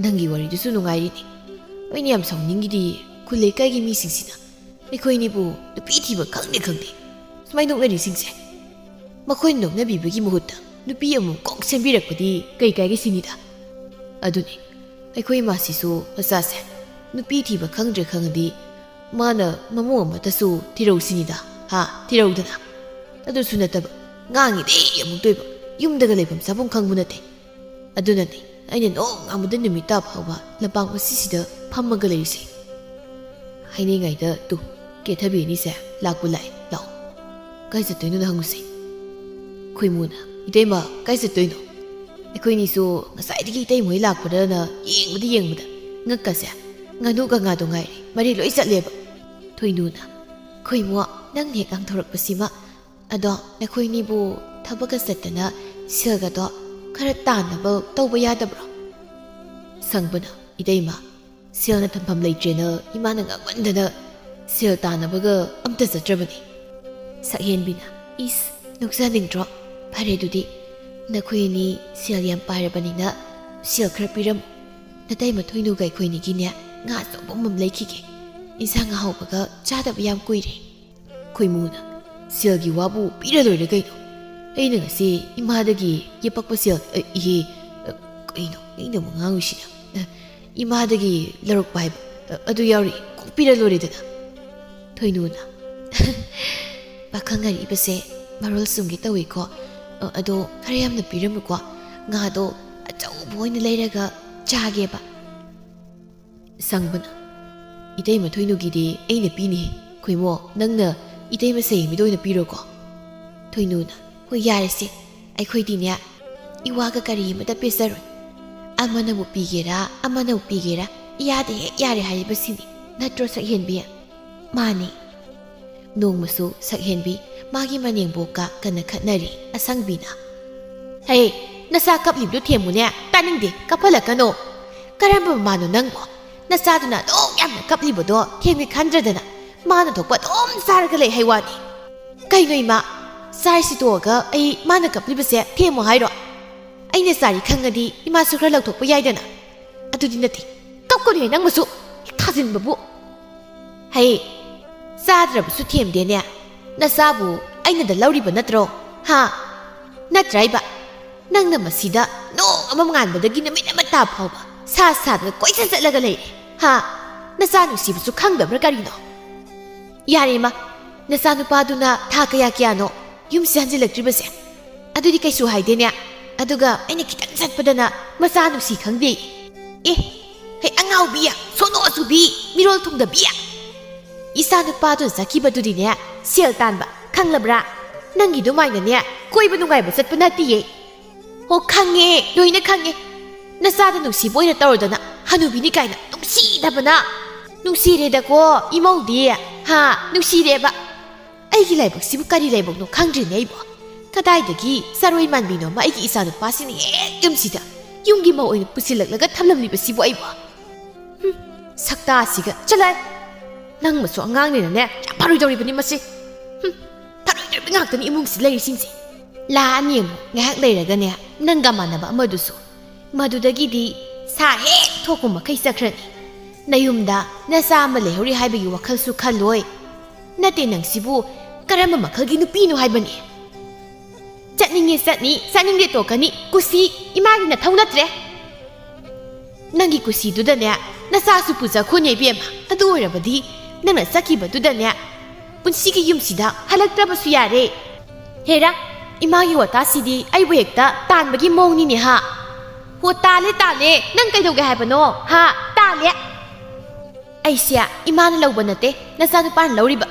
ꯅꯪꯒꯤ ꯋꯥꯔꯤꯗꯨꯁꯨ ꯅꯨꯡꯉꯥꯏꯔꯤꯅꯦ꯫ ꯑꯩꯅ ꯌꯥꯝ ꯁꯥꯎꯅꯤꯡꯉꯤꯗꯤ ꯈꯨꯜ ꯂꯩꯀꯥꯏꯒꯤ ꯃꯤꯁꯤꯡꯁꯤꯅ ꯑꯩꯈꯣꯏꯅꯤꯕꯨ ꯅꯨꯄꯤ ꯊꯤꯕ ꯈꯪꯗꯦ ꯈꯪꯗꯦ ꯁꯨꯃꯥꯏꯅ ꯅꯣꯛꯅꯔꯤꯁꯤꯡꯁꯦ꯫ ꯃꯈꯣꯏꯅ ꯅꯣꯛꯅꯕꯤꯕꯒꯤ ꯃꯍꯨꯠꯇ ꯅꯨꯄꯤ ꯑꯃꯨꯛ ꯀꯣꯛ ꯁꯦꯝꯕꯤꯔꯛꯄꯗꯤ ꯀꯩ ꯀꯥꯏꯒꯦ ꯁꯤꯅꯤꯗ꯫ ꯑꯗꯨꯅꯤ, ꯑꯩꯈꯣꯏ ꯏꯃꯥꯁꯤꯁꯨ ꯃꯆꯥꯁꯦ ꯅꯨꯄꯤ ꯊꯤꯕ ꯈꯪꯗ꯭ꯔꯦ ꯈꯪꯉꯗꯤ ꯃꯥꯅ ꯃꯃꯧ ꯑꯃꯠꯇꯁꯨ ꯊꯤꯔꯧ ꯁꯤꯅꯤꯗ꯫ ꯍꯥ, ꯊꯤꯔꯧꯗꯅ꯫ ꯑꯗꯨꯁꯨ ꯅꯠꯇꯕ, ꯉꯥꯡꯉꯤꯗꯤ ꯑꯃꯨꯛꯇꯣꯏꯕ, ꯌꯨꯝꯗꯒ ꯂꯩꯐꯝ ꯆꯥꯐꯝ ꯈꯪꯕ ꯅꯠꯇꯦ꯫ ꯑꯗꯨꯅꯅꯤ ꯑꯩꯅ ꯅꯣꯡ ꯉꯥꯟꯕꯗ ꯅꯨꯃꯤꯠ ꯇꯥ ꯐꯥꯎꯕ ꯂꯝꯄꯥꯛ ꯃꯁꯤꯁꯤꯗ ꯐꯝꯃꯒ ꯂꯩꯔꯤꯁꯦ꯫ ꯍꯥꯏꯅꯤꯡꯉꯥꯏꯗ ꯇꯨ, ꯀꯦꯊꯕꯤ ꯑꯅꯤꯁꯦ ꯂꯥꯛꯄꯨ ꯂꯥꯛꯑꯦ, ꯂꯥꯛꯑꯣ꯫ ꯀꯥꯏ ꯆꯠꯇꯣꯏꯅꯣꯅ ꯍꯪꯉꯨꯁꯦ꯫ ꯈꯣꯏꯃꯨꯅ, "ꯏꯇꯩꯃ, ꯀꯥꯏ ꯆꯠꯇꯣꯏꯅꯣ?" ꯑꯩꯈꯣꯏꯅꯤꯁꯨ ꯉꯁꯥꯏꯗꯒꯤ ꯏꯇꯩꯃ ꯍꯣꯏ ꯂꯥꯛꯄ꯭ꯔꯅ ꯌꯦꯡꯕꯗ ꯌꯦꯡꯕꯗ ꯉꯛꯀꯁꯦ ꯉꯥꯅꯨꯒ ꯉꯥꯗꯣ ꯉꯥꯏꯔꯦ, ꯃꯔꯤ ꯂꯣꯏ ꯆꯠꯂꯦꯕ꯫ ꯊꯣꯏꯅꯨꯅ, "ꯈꯣꯏꯃꯨ, ꯅꯪ ꯍꯦꯛ ꯉꯥꯡꯊꯣꯔꯛꯄꯁꯤꯃ꯫ ꯑꯗꯣ ꯅꯈꯣꯏꯅꯤꯕꯨ ꯊꯕꯛꯀ ꯆꯠꯇꯅ ꯁꯦꯜꯒꯗꯣ ꯈꯔ ꯇꯥꯟꯅꯕ ꯇꯧꯕ ꯌꯥꯗꯕ꯭ꯔꯣ?" ꯁꯪꯕꯅ, "ꯏꯇꯩꯃ, ꯁꯦꯜꯅ ꯊꯝꯐꯝ ꯂꯩꯇ꯭ꯔꯦꯅ ꯏꯃꯥꯅ ꯉꯥꯡꯃꯟꯗꯅ ꯁꯦꯜ ꯇꯥꯟꯅꯕꯒ ꯑꯝꯇ ꯆꯠꯇ꯭ꯔꯕꯅꯤ꯫ ꯁꯛꯍꯦꯟꯕꯤꯅ, "ꯏꯁ, ꯅꯣꯛꯆꯅꯤꯡꯗ꯭ꯔꯣ? ꯐꯔꯦ ꯑꯗꯨꯗꯤ, ꯅꯈꯣꯏ ꯑꯅꯤ ꯁꯦꯜ ꯌꯥꯝ ꯄꯥꯏꯔꯕꯅꯤꯅ ꯁꯦꯜ ꯈꯔ ꯄꯤꯔꯝꯃꯨ꯫ ꯅꯇꯩꯃ ꯊꯣꯏꯅꯨꯒ ꯑꯩꯈꯣꯏꯅꯤꯒꯤꯅꯦ ꯉꯥ ꯑꯆꯧꯕ ꯑꯃ ꯂꯩꯈꯤꯒꯦ꯫ ꯏꯟꯁꯥꯡ ꯑꯍꯥꯎꯕꯒ ꯆꯥꯗꯕ ꯌꯥꯝ ꯀꯨꯏꯔꯦ꯫" ꯈꯣꯏꯃꯨꯅ, "ꯁꯦꯜꯒꯤ ꯋꯥꯕꯨ ꯄꯤꯔ ꯂꯣꯏꯔꯦ ꯀꯩꯅꯣ꯫ ꯑꯩꯅ ꯉꯁꯤ ꯏꯃꯥꯗꯒꯤ ꯌꯦꯄꯛꯄ ꯁꯦꯜ, ꯑ, ꯏꯍꯦ, ꯑ, ꯀꯩꯅꯣ ꯑꯩꯅ ꯑꯃꯨꯛ ꯉꯥꯡꯉꯤꯁꯤꯅ? ꯑ, ꯏꯃꯥꯗꯒꯤ ꯂꯧꯔꯛꯄ ꯍꯥꯏꯕ, ꯑ, ꯑꯗꯨ ꯌꯥꯎꯔꯤ, ꯀꯣꯛ ꯄꯤꯔ ꯂꯣꯏꯔꯦꯗꯅ꯫" ꯊꯣꯏꯅꯨꯅ, "ꯄꯥꯈꯪ ꯑꯔꯤꯕꯁꯦ ꯃꯔꯣꯜ ꯁꯨꯝꯒꯦ ꯇꯧꯏꯀꯣ꯫ ꯑ, ꯑꯗꯣ ꯈꯔ ꯌꯥꯝꯅ ꯄꯤꯔꯝꯃꯨꯀꯣ꯫ ꯉꯥꯗꯣ ꯑꯆꯧꯕ ꯑꯣꯏꯅ ꯂꯩꯔꯒ ꯆꯥꯒꯦꯕ꯫" ꯁꯪꯕꯅ, "ꯏꯇꯩꯃ ꯊꯣꯏꯅꯨꯒꯤꯗꯤ ꯑꯩꯅ ꯄꯤꯅꯤ꯫ ꯈꯣꯏꯃꯣ, ꯅꯪꯅ ꯏꯇꯩꯃ ꯁꯍꯦꯟꯕꯤꯗ ꯑꯣꯏꯅ ꯄꯤꯔꯣꯀꯣ꯫" ꯊꯣꯏꯅꯨꯅ, "ꯍꯣꯏ, ꯌꯥꯔꯦꯁꯦ, ꯑꯩꯈꯣꯏꯗꯤꯅꯦ ꯏꯋꯥꯒ ꯀꯔꯤ ꯑꯃꯇ ꯄꯤꯖꯔꯣꯏ꯫ ꯑꯃꯅꯕꯨ ꯄꯤꯒꯦꯔꯥ, ꯑꯃꯅꯕꯨ ꯄꯤꯒꯦꯔꯥ, ꯏꯌꯥꯗ ꯍꯦꯛ ꯌꯥꯔꯦ ꯍꯥꯏꯔꯤꯕꯁꯤꯅꯤ꯫ ꯅꯠꯇ꯭ꯔꯣ, ꯁꯛꯍꯦꯟꯕꯤ?" "ꯃꯥꯅꯤ꯫" ꯅꯣꯡꯃꯁꯨ ꯁꯛꯍꯦꯟꯕꯤ ꯃꯥꯒꯤ ꯃꯅꯦꯝꯕꯣꯛꯀ ꯀꯟꯅ ꯈꯠꯅꯔꯤ꯫ ꯑꯁꯪꯕꯤꯅ, "ꯍꯦ, ꯅꯆꯥ ꯀꯞꯂꯤꯕꯗꯨ ꯊꯦꯝꯃꯨꯅꯦ, ꯇꯥꯅꯤꯡꯗꯦ, ꯀꯞꯍꯜꯂꯛꯀꯅꯣ꯫ ꯀꯔꯝꯕ ꯃꯃꯥꯅꯣ ꯅꯪꯕꯣ? ꯅꯆꯥꯗꯨꯅ ꯑꯗꯨꯛ ꯌꯥꯝꯅ ꯀꯞꯂꯤꯕꯗꯣ ꯊꯦꯝꯒꯦ ꯈꯟꯗ꯭ꯔꯗꯅ ꯃꯥꯅ ꯊꯣꯛꯄ ꯑꯗꯨꯝ ꯆꯥꯔꯒ ꯂꯩ ꯍꯥꯏ ꯋꯥꯅꯤ꯫ ꯀꯩꯅꯣ ꯏꯃꯥ, ꯆꯥꯔꯤꯁꯤ ꯇꯣꯛꯑꯒ ꯑꯩ ꯃꯥꯅ ꯀꯞꯂꯤꯕꯁꯦ ꯊꯦꯝꯃꯣ ꯍꯥꯏꯔꯣ? ꯑꯩꯅ ꯆꯥꯔꯤ ꯈꯪꯉꯗꯤ ꯏꯃꯥꯁꯨ ꯈꯔ ꯂꯧꯊꯣꯛꯄ ꯌꯥꯏꯗꯅ꯫ ꯑꯗꯨꯗꯤ ꯅꯠꯇꯦ, ꯀꯞꯀꯅꯨꯍꯦ ꯅꯪꯕꯨꯁꯨ, ꯍꯦꯛ ꯊꯥꯖꯤꯟꯕꯕꯨ꯫ ꯍꯩ, ꯆꯥꯗ꯭ꯔꯕꯁꯨ ꯊꯦꯝꯗꯦꯅꯦ꯫ ꯅꯆꯥꯕꯨ ꯑꯩꯅꯗ ꯂꯧꯔꯤꯕ ꯅꯠꯇ꯭ꯔꯣ? ꯍꯥ? ꯅꯠꯇ꯭ꯔꯥꯏꯕ? ꯅꯪꯅ ꯃꯁꯤꯗ ꯅꯣꯡ ꯑꯃ ꯉꯥꯟꯕꯗꯒꯤ ꯅꯨꯃꯤꯠ ꯑꯃ ꯇꯥꯕ ꯐꯥꯎꯕ ꯁꯥ ꯁꯥꯗꯅ ꯀꯣꯏꯆꯠ ꯆꯠꯂꯒ ꯂꯩꯔꯦ꯫ ꯍꯥ? ꯅꯆꯥ ꯅꯨꯡꯁꯤꯕꯁꯨ ꯈꯪꯗꯕ꯭ꯔꯥ ꯀꯔꯤꯅꯣ? ꯌꯥꯔꯦ ꯏꯃꯥ, ꯅꯆꯥꯅꯨꯄꯥꯗꯨꯅ ꯊꯥ ꯀꯌꯥ ꯀꯌꯥꯅꯣ ꯌꯨꯝꯁꯤ ꯍꯟꯖꯤꯜꯂꯛꯇ꯭ꯔꯤꯕꯁꯦ? ꯑꯗꯨꯗꯤ ꯀꯩꯁꯨ ꯍꯥꯏꯗꯦꯅꯦ꯫ ꯑꯗꯨꯒ ꯑꯩꯅ ꯈꯤꯇꯪ ꯆꯠꯄꯗꯅ ꯃꯆꯥ ꯅꯨꯡꯁꯤ ꯈꯪꯗꯦ꯫ ꯑꯦ, ꯍꯦ ꯑꯉꯥꯎꯕꯤ, ꯁꯣꯅꯣ ꯑꯆꯨꯕꯤ, ꯃꯤꯔꯣꯜ ꯊꯨꯡꯗꯕꯤ꯫ ꯏꯆꯥ ꯅꯨꯄꯥꯗꯨ ꯆꯠꯈꯤꯕꯗꯨꯗꯤꯅꯦ ꯁꯦꯜ ꯇꯥꯟꯕ, ꯈꯪꯂꯕ꯭ꯔꯥ? ꯅꯪꯒꯤ ꯑꯗꯨꯃꯥꯏꯅꯅꯦ ꯀꯣꯏꯕ ꯅꯨꯡꯉꯥꯏꯕ ꯆꯠꯄ ꯅꯠꯇꯤꯌꯦ꯫ ꯑꯣ, ꯈꯪꯉꯦ, ꯂꯣꯏꯅ ꯈꯪꯉꯦ꯫ ꯅꯆꯥꯗ ꯅꯨꯡꯁꯤꯕ ꯑꯣꯏꯅ ꯇꯧꯔꯗꯅ, ꯍꯅꯨꯕꯤꯅꯤ ꯀꯥꯏꯅ ꯅꯨꯡꯁꯤꯗꯕꯅ꯫ ꯅꯨꯡꯁꯤꯔꯦꯗꯀꯣ ꯏꯃꯧꯗꯤ, ꯍꯥ, ꯅꯨꯡꯁꯤꯔꯦꯕ꯫ ꯑꯩꯒꯤ ꯂꯥꯏꯕꯛꯁꯤꯕꯨ ꯀꯔꯤ ꯂꯥꯏꯕꯛꯅꯣ ꯈꯪꯗ꯭ꯔꯦꯅꯦ ꯑꯩꯕꯣ꯫ ꯀꯗꯥꯏꯗꯒꯤ ꯆꯔꯣꯏ ꯃꯥꯟꯕꯤꯅꯣ ꯑꯃ ꯑꯩꯒꯤ ꯏꯆꯥꯅꯨꯄꯥꯁꯤꯅ ꯍꯦꯛ ꯌꯨꯝꯁꯤꯗ ꯌꯨꯝꯒꯤ ꯃꯧ ꯑꯣꯏꯅ ꯄꯨꯁꯤꯜꯂꯛꯂꯒ ꯊꯝꯂꯝꯂꯤꯕꯁꯤꯕꯨ ꯑꯩꯕꯣ? ꯍꯨꯝ, ꯁꯛꯇꯥꯁꯤꯒ ꯆꯠꯂꯣꯏ꯫ ꯅꯪ ꯃꯁꯨ ꯑꯉꯥꯡꯅꯤꯅꯅꯦ, ꯌꯥꯝ ꯐꯔꯣꯏꯗꯧꯔꯤꯕꯅꯤ ꯃꯁꯤ꯫ ꯍꯨꯝ, ꯐꯔꯣꯏꯗꯧꯔꯤꯕ ꯉꯥꯛꯇꯅꯤ ꯏꯃꯨꯡꯁꯤ ꯂꯩꯔꯤꯁꯤꯡꯁꯦ꯫ ꯂꯥꯛꯑꯅꯤ ꯑꯃꯨꯛ ꯉꯥꯏꯍꯥꯛ ꯂꯩꯔꯒꯅꯦ, ꯅꯪꯒ ꯃꯥꯟꯅꯕ ꯑꯃꯗꯨꯁꯨ꯫ ꯃꯗꯨꯗꯒꯤꯗꯤ ꯁꯥ ꯍꯦꯛ ꯊꯣꯛꯄ ꯃꯈꯩ ꯆꯠꯈ꯭ꯔꯅꯤ꯫ ꯅꯌꯨꯝꯗ ꯅꯆꯥ ꯑꯃ ꯂꯩꯍꯧꯔꯤ ꯍꯥꯏꯕꯒꯤ ꯋꯥꯈꯜꯁꯨ ꯈꯜꯂꯣꯏ꯫ ꯅꯠꯇꯦ, ꯅꯪꯁꯤꯕꯨ ꯀꯔꯝꯕ ꯃꯈꯜꯒꯤ ꯅꯨꯄꯤꯅꯣ ꯍꯥꯏꯕꯅꯤ? ꯆꯠꯅꯤꯡꯉꯦ ꯆꯠꯅꯤ, ꯆꯠꯅꯤꯡꯗꯦ ꯇꯣꯛꯀꯅꯤ, ꯀꯨꯁꯤ, ꯏꯃꯥꯒꯤ ꯅꯊꯧ ꯅꯠꯇ꯭ꯔꯦ꯫ ꯅꯪꯒꯤ ꯀꯨꯁꯤꯗꯨꯗꯅꯦ, ꯅꯆꯥꯁꯨ ꯄꯨꯖꯈꯣꯅꯦ ꯏꯕꯦꯝꯃ꯫ ꯑꯗꯨ ꯑꯣꯏꯔꯕꯗꯤ ꯅꯪꯅ ꯆꯠꯈꯤꯕꯗꯨꯗꯅꯦ, ꯄꯨꯟꯁꯤꯒꯤ ꯌꯨꯝꯁꯤꯗ ꯍꯜꯂꯛꯇ꯭ꯔꯕꯁꯨ ꯌꯥꯔꯦ꯫ ꯍꯦꯔꯥ, ꯏꯃꯥꯒꯤ ꯋꯥꯇꯥꯁꯤꯗꯤ ꯑꯩꯕꯨ ꯍꯦꯛꯇ ꯇꯥꯟꯕꯒꯤ ꯃꯑꯣꯡꯅꯤꯅꯦ ꯍꯥ? ꯍꯣ, ꯇꯥꯜꯂꯦ, ꯇꯥꯜꯂꯦ, ꯅꯪ ꯀꯩꯗꯧꯒꯦ ꯍꯥꯏꯕꯅꯣ ꯍꯥ? ꯇꯥꯜꯂꯦ꯫ ꯑꯩꯁꯦ ꯏꯃꯥꯅ ꯂꯧꯕ ꯅꯠꯇꯦ, ꯅꯆꯥꯅꯨꯄꯥꯅ ꯂꯧꯔꯤꯕ꯫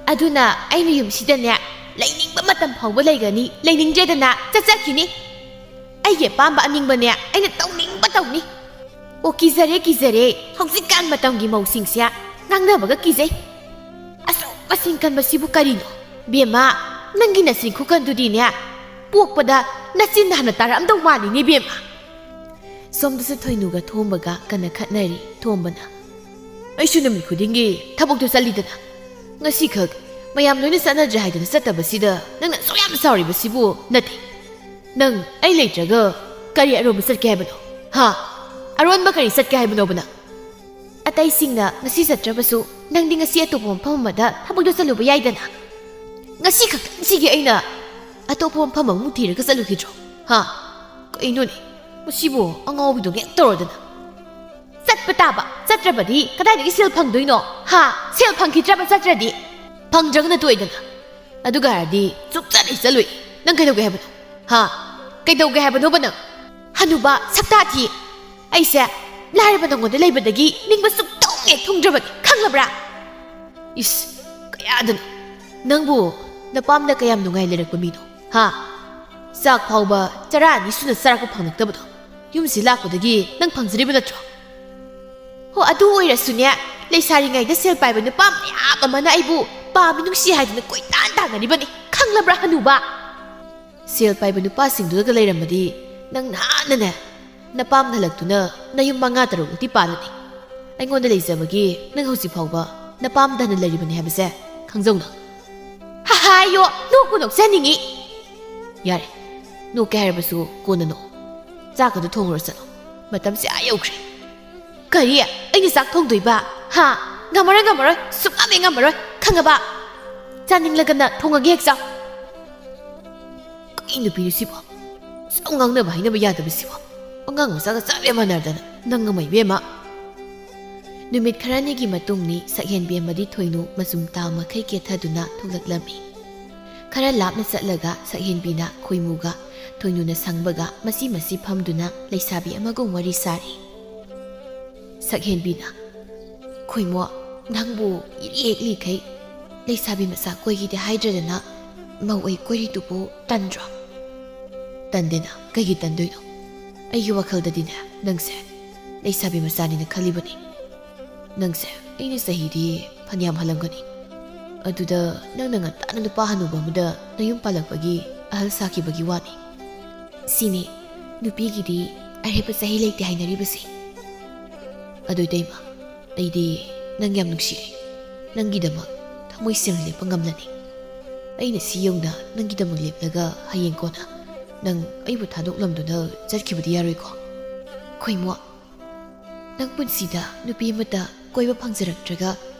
ꯑꯗꯨꯅ ꯑꯩꯅ ꯌꯨꯝꯁꯤꯗꯅꯦ, ꯂꯩꯅꯤꯡꯕ ꯃꯇꯝ ꯐꯥꯎꯕ ꯂꯩꯒꯅꯤ, ꯂꯩꯅꯤꯡꯗ꯭ꯔꯦꯗꯅ ꯆꯠꯆꯈꯤꯅꯤ꯫ ꯑꯩꯒꯤ ꯑꯄꯥꯝꯕ ꯑꯅꯤꯡꯕꯅꯦ, ꯑꯩꯅ ꯇꯧꯅꯤꯡꯕ ꯇꯧꯅꯤ꯫ ꯑꯣ, ꯀꯤꯖꯔꯦ, ꯀꯤꯖꯔꯦ, ꯍꯧꯖꯤꯛꯀꯥꯟ ꯃꯇꯝꯒꯤ ꯃꯧꯁꯤꯡꯁꯦ ꯉꯥꯡꯅꯕꯒ ꯀꯤꯖꯩ꯫ ꯑꯁꯨꯛ ꯃꯁꯤꯡ ꯀꯟꯕꯁꯤꯕꯨ ꯀꯔꯤꯅꯣ? ꯕꯦꯝꯃ, ꯅꯪꯒꯤ ꯅꯆꯤꯟ ꯈꯨꯀꯟꯗꯨꯗꯤꯅꯦ, ꯄꯣꯛꯄꯗ ꯅꯆꯤꯟ ꯍꯥꯟꯅ ꯇꯥꯔꯛꯑꯝꯗꯧ ꯃꯥꯜꯂꯤꯅꯦ ꯕꯦꯝꯃ꯫ ꯁꯣꯝꯗꯁꯨ ꯊꯣꯏꯅꯨꯒ ꯊꯣꯝꯕꯒ ꯀꯟꯅ ꯈꯠꯅꯔꯤ꯫ ꯊꯣꯝꯕꯅ, "ꯑꯩꯁꯨ ꯅꯨꯃꯤꯠ ꯈꯨꯗꯤꯡꯒꯤ ꯊꯕꯛꯇꯨ ꯆꯠꯂꯤꯗꯅ, ꯉꯁꯤꯈꯛ ꯃꯌꯥꯝ ꯂꯣꯏꯅ ꯆꯠꯅꯗ꯭ꯔꯦ ꯍꯥꯏꯗꯅ ꯆꯠꯇꯕꯁꯤꯗ ꯅꯪꯅ ꯑꯁꯨꯛ ꯌꯥꯝ ꯁꯥꯎꯔꯤꯕꯁꯤꯕꯨ? ꯅꯠꯇꯦ, ꯅꯪ ꯑꯩ ꯂꯩꯇ꯭ꯔꯒ ꯀꯔꯤ ꯑꯔꯣꯟꯕ ꯆꯠꯀꯦ ꯍꯥꯏꯕꯅꯣ? ꯍꯥ? ꯑꯔꯣꯟꯕ ꯀꯔꯤ ꯆꯠꯀꯦ ꯍꯥꯏꯕꯅꯣꯕ ꯅꯪ?" "ꯑꯇꯩꯁꯤꯡꯅ ꯉꯁꯤ ꯆꯠꯇ꯭ꯔꯕꯁꯨ, ꯅꯪꯗꯤ ꯉꯁꯤ ꯑꯇꯣꯞꯄ ꯃꯐꯝ ꯑꯃꯗ ꯊꯕꯛꯇ ꯆꯠꯂꯨꯕ ꯌꯥꯏꯗꯅ꯫ ꯉꯁꯤ ꯈꯛꯇꯪꯁꯤꯒꯤ ꯑꯩꯅ ꯑꯇꯣꯞꯄ ꯃꯐꯝ ꯑꯃꯃꯨꯛ ꯊꯤꯔꯒ ꯆꯠꯂꯨꯈꯤꯗ꯭ꯔꯣ? ꯍꯥ? ꯀꯩꯅꯣꯅꯦ, ꯃꯁꯤꯕꯨ ꯑꯉꯥꯎꯕꯤꯗꯧꯅ ꯍꯦꯛ ꯇꯧꯔꯗꯅ꯫ ꯆꯠꯄ ꯇꯥꯕ, ꯆꯠꯇ꯭ꯔꯕꯗꯤ ꯀꯗꯥꯏꯗꯒꯤ ꯁꯦꯜ ꯐꯪꯗꯣꯏꯅꯣ? ꯍꯥ? ꯁꯦꯜ ꯐꯪꯈꯤꯗ꯭ꯔꯕ ꯆꯠꯇ꯭ꯔꯗꯤ? ꯐꯪꯗ꯭ꯔꯒꯅ ꯇꯣꯛꯑꯦꯗꯅ꯫ ꯑꯗꯨꯒ ꯍꯥꯏꯔꯗꯤ ꯁꯨꯛꯆꯠ ꯍꯦꯛ ꯆꯠꯂꯣꯏ꯫ ꯅꯪ ꯀꯩꯗꯧꯒꯦ ꯍꯥꯏꯕꯅꯣ? ꯍꯥ? ꯀꯩꯗꯧꯒꯦ ꯍꯥꯏꯕꯅꯣꯕ ꯅꯪ? ꯍꯅꯨꯕ ꯁꯛꯇꯥ ꯊꯤ꯫ ꯑꯩꯁꯦ ꯂꯥꯏꯔꯕ ꯅꯪꯉꯣꯟꯗ ꯂꯩꯕꯗꯒꯤ ꯅꯤꯡꯕ ꯁꯨꯛꯊꯨꯡ ꯍꯦꯛ ꯊꯨꯡꯗ꯭ꯔꯕꯅꯤ, ꯈꯪꯂꯕ꯭ꯔꯥ?" "ꯏꯁ, ꯀꯌꯥꯗꯅꯣ? ꯅꯪꯕꯨ ꯅꯄꯥꯝꯗ ꯀꯌꯥꯝ ꯅꯨꯡꯉꯥꯏ ꯂꯩꯔꯛꯄ ꯃꯤꯅꯣ? ꯍꯥ? ꯆꯥꯛ ꯐꯥꯎꯕ ꯆꯔꯥ ꯑꯅꯤ ꯁꯨꯅ ꯆꯥꯔꯛꯄ ꯐꯪꯂꯛꯇꯕꯗꯣ ꯌꯨꯝꯁꯤ ꯂꯥꯛꯄꯗꯒꯤ ꯅꯪ ꯐꯪꯖꯔꯤꯕ ꯅꯠꯇ꯭ꯔꯣ? ꯍꯣ, ꯑꯗꯨ ꯑꯣꯏꯔꯁꯨꯅꯦ, ꯂꯩꯁꯥꯔꯤꯉꯩꯗ ꯁꯦꯜ ꯄꯥꯏꯕ ꯅꯨꯄꯥ ꯃꯌꯥꯝ ꯑꯃꯅ ꯑꯩꯕꯨ ꯄꯥꯝꯃꯤ ꯅꯨꯡꯁꯤ ꯍꯥꯏꯗꯨꯅ ꯀꯣꯏꯇꯥꯟ ꯇꯥꯟꯅꯔꯤꯕꯅꯤ, ꯈꯪꯂꯕ꯭ꯔꯥ ꯍꯅꯨꯕ?" "ꯁꯦꯜ ꯄꯥꯏꯕ ꯅꯨꯄꯥꯁꯤꯡꯗꯨꯒ ꯂꯩꯔꯝꯃꯗꯤ ꯅꯪ ꯅꯍꯥꯟꯅꯅꯦ ꯅꯄꯥꯝ ꯍꯜꯂꯛꯇꯨꯅ ꯅꯌꯨꯝ ꯃꯉꯥ ꯇꯔꯨꯛꯃꯨꯛꯇꯤ ꯄꯥꯜꯂꯅꯤ꯫ ꯑꯩꯉꯣꯟꯗ ꯂꯩꯖꯕꯒꯤ ꯅꯪ ꯍꯧꯖꯤꯛ ꯐꯥꯎꯕ ꯅꯄꯥꯝꯗꯅ ꯂꯩꯔꯤꯕꯅꯤ ꯍꯥꯏꯕꯁꯦ ꯈꯪꯖꯧ ꯅꯪ꯫ ꯍꯥꯏꯌꯣ, ꯅꯣꯛꯄꯨ ꯅꯣꯛꯆꯅꯤꯡꯉꯤ꯫ ꯌꯥꯔꯦ, ꯅꯣꯛꯀꯦ ꯍꯥꯏꯔꯕꯁꯨ ꯀꯣꯟꯅ ꯅꯣꯛ꯫ ꯆꯥꯛꯀꯗꯨ ꯊꯣꯡꯉꯨꯔꯣ ꯆꯠꯂꯣ꯫ ꯃꯇꯝꯁꯦ ꯑꯥ ꯌꯧꯈ꯭ꯔꯦ꯫ ꯀꯔꯤ? ꯑꯩꯅ ꯆꯥꯛ ꯊꯣꯡꯗꯣꯏꯕ? ꯍꯥ? ꯉꯝꯃꯔꯣꯏ, ꯉꯝꯃꯔꯣꯏ, ꯁꯨꯡꯉꯝ ꯍꯦꯛ ꯉꯝꯃꯔꯣꯏ, ꯈꯪꯉꯕ? ꯆꯥꯅꯤꯡꯂꯒꯅ ꯊꯣꯡꯉꯒꯦ ꯍꯦꯛ ꯆꯥꯎ꯫ ꯀꯩ ꯅꯨꯄꯤꯅꯣ ꯁꯤꯕꯣ? ꯁꯨꯝ ꯉꯥꯡꯅꯕ ꯍꯥꯏꯅꯕ ꯌꯥꯗꯕꯁꯤꯕꯣ? ꯑꯉꯥꯡ ꯃꯆꯥꯒ ꯆꯞ ꯍꯦꯛ ꯃꯥꯟꯅꯔꯗꯅ꯫ ꯅꯪ ꯑꯃ ꯏꯕꯦꯝꯃ꯫ ꯅꯨꯃꯤꯠ ꯈꯔꯅꯤꯒꯤ ꯃꯇꯨꯡꯅꯤ ꯁꯛꯍꯦꯟꯕꯤ ꯑꯃꯗꯤ ꯊꯣꯏꯅꯨ ꯃꯆꯨꯝ ꯇꯥ ꯃꯈꯩ ꯀꯦꯊꯗꯨꯅ ꯊꯣꯛꯂꯛꯂꯝꯃꯤ꯫ ꯈꯔ ꯂꯥꯞꯅ ꯆꯠꯂꯒ ꯁꯛꯍꯦꯟꯕꯤꯅ ꯈꯣꯏꯃꯨꯒ ꯊꯣꯏꯅꯨꯅ ꯁꯪꯕꯒ ꯃꯆꯤ ꯃꯆꯤ ꯐꯝꯗꯨꯅ ꯂꯩꯁꯥꯕꯤ ꯑꯃꯒꯨꯝ ꯋꯥꯔꯤ ꯁꯥꯔꯤ꯫ ꯁꯛꯍꯦꯟꯕꯤꯅ, "ꯈꯣꯏꯃꯣ, ꯅꯪꯕꯨ ꯏꯔꯤ ꯍꯦꯛ ꯂꯤꯈꯩ ꯂꯩꯁꯥꯕꯤ ꯃꯆꯥ ꯀꯣꯏꯒꯦꯗꯤ ꯍꯥꯏꯗ꯭ꯔꯗꯅ ꯃꯧ ꯑꯩ ꯀꯣꯏꯔꯤꯗꯨꯕꯨ ꯇꯟꯗ꯭ꯔꯣ?" "ꯇꯟꯗꯦꯅ, ꯀꯩꯒꯤ ꯇꯟꯗꯣꯏꯅꯣ? ꯑꯩꯒꯤ ꯋꯥꯈꯜꯗꯗꯤꯅꯦ, ꯅꯪꯁꯦ ꯂꯩꯁꯥꯕꯤ ꯃꯆꯥꯅꯤꯅ ꯈꯜꯂꯤꯕꯅꯤ꯫ ꯅꯪꯁꯦ ꯑꯩꯅ ꯆꯍꯤꯗꯤ ꯐꯅꯌꯥꯝ ꯍꯜꯂꯝꯒꯅꯤ꯫ ꯑꯗꯨꯗ ꯅꯪꯅ ꯉꯟꯇꯥꯅ ꯅꯨꯄꯥ ꯍꯅꯨꯕ ꯑꯃꯗ ꯅꯌꯨꯝ ꯄꯥꯜꯂꯛꯄꯒꯤ ꯑꯍꯜ ꯁꯥꯈꯤꯕꯒꯤ ꯋꯥꯅꯤ꯫ ꯁꯤꯅꯤ ꯅꯨꯄꯤꯒꯤꯗꯤ ꯑꯔꯦꯞꯄ ꯆꯍꯤ ꯂꯩꯇꯦ ꯍꯥꯏꯅꯔꯤꯕꯁꯦ꯫ ꯑꯗꯨ ꯏꯇꯩꯃ, ꯑꯩꯗꯤ ꯅꯪ ꯌꯥꯝ ꯅꯨꯡꯁꯤꯔꯦ꯫ ꯅꯪꯒꯤꯗꯃꯛ ꯊꯃꯣꯏ ꯁꯦꯡꯅ ꯂꯦꯞꯄ ꯉꯝꯂꯅꯤ꯫ ꯑꯩꯅ ꯁꯤ ꯌꯧꯅ ꯅꯪꯒꯤꯗꯃꯛ ꯂꯦꯞꯂꯒ ꯍꯌꯦꯡ ꯀꯣꯟꯅ ꯅꯪ ꯑꯩꯕꯨ ꯊꯥꯗꯣꯛꯂꯝꯗꯨꯅ ꯆꯠꯈꯤꯕꯗꯤ ꯌꯥꯔꯣꯏꯀꯣ?" "ꯈꯣꯏꯃꯣ, ꯅꯪ ꯄꯨꯟꯁꯤꯗ ꯅꯨꯄꯤ ꯑꯃꯠꯇ ꯀꯣꯏꯕ ꯐꯪꯖꯔꯛꯇ꯭ꯔꯒ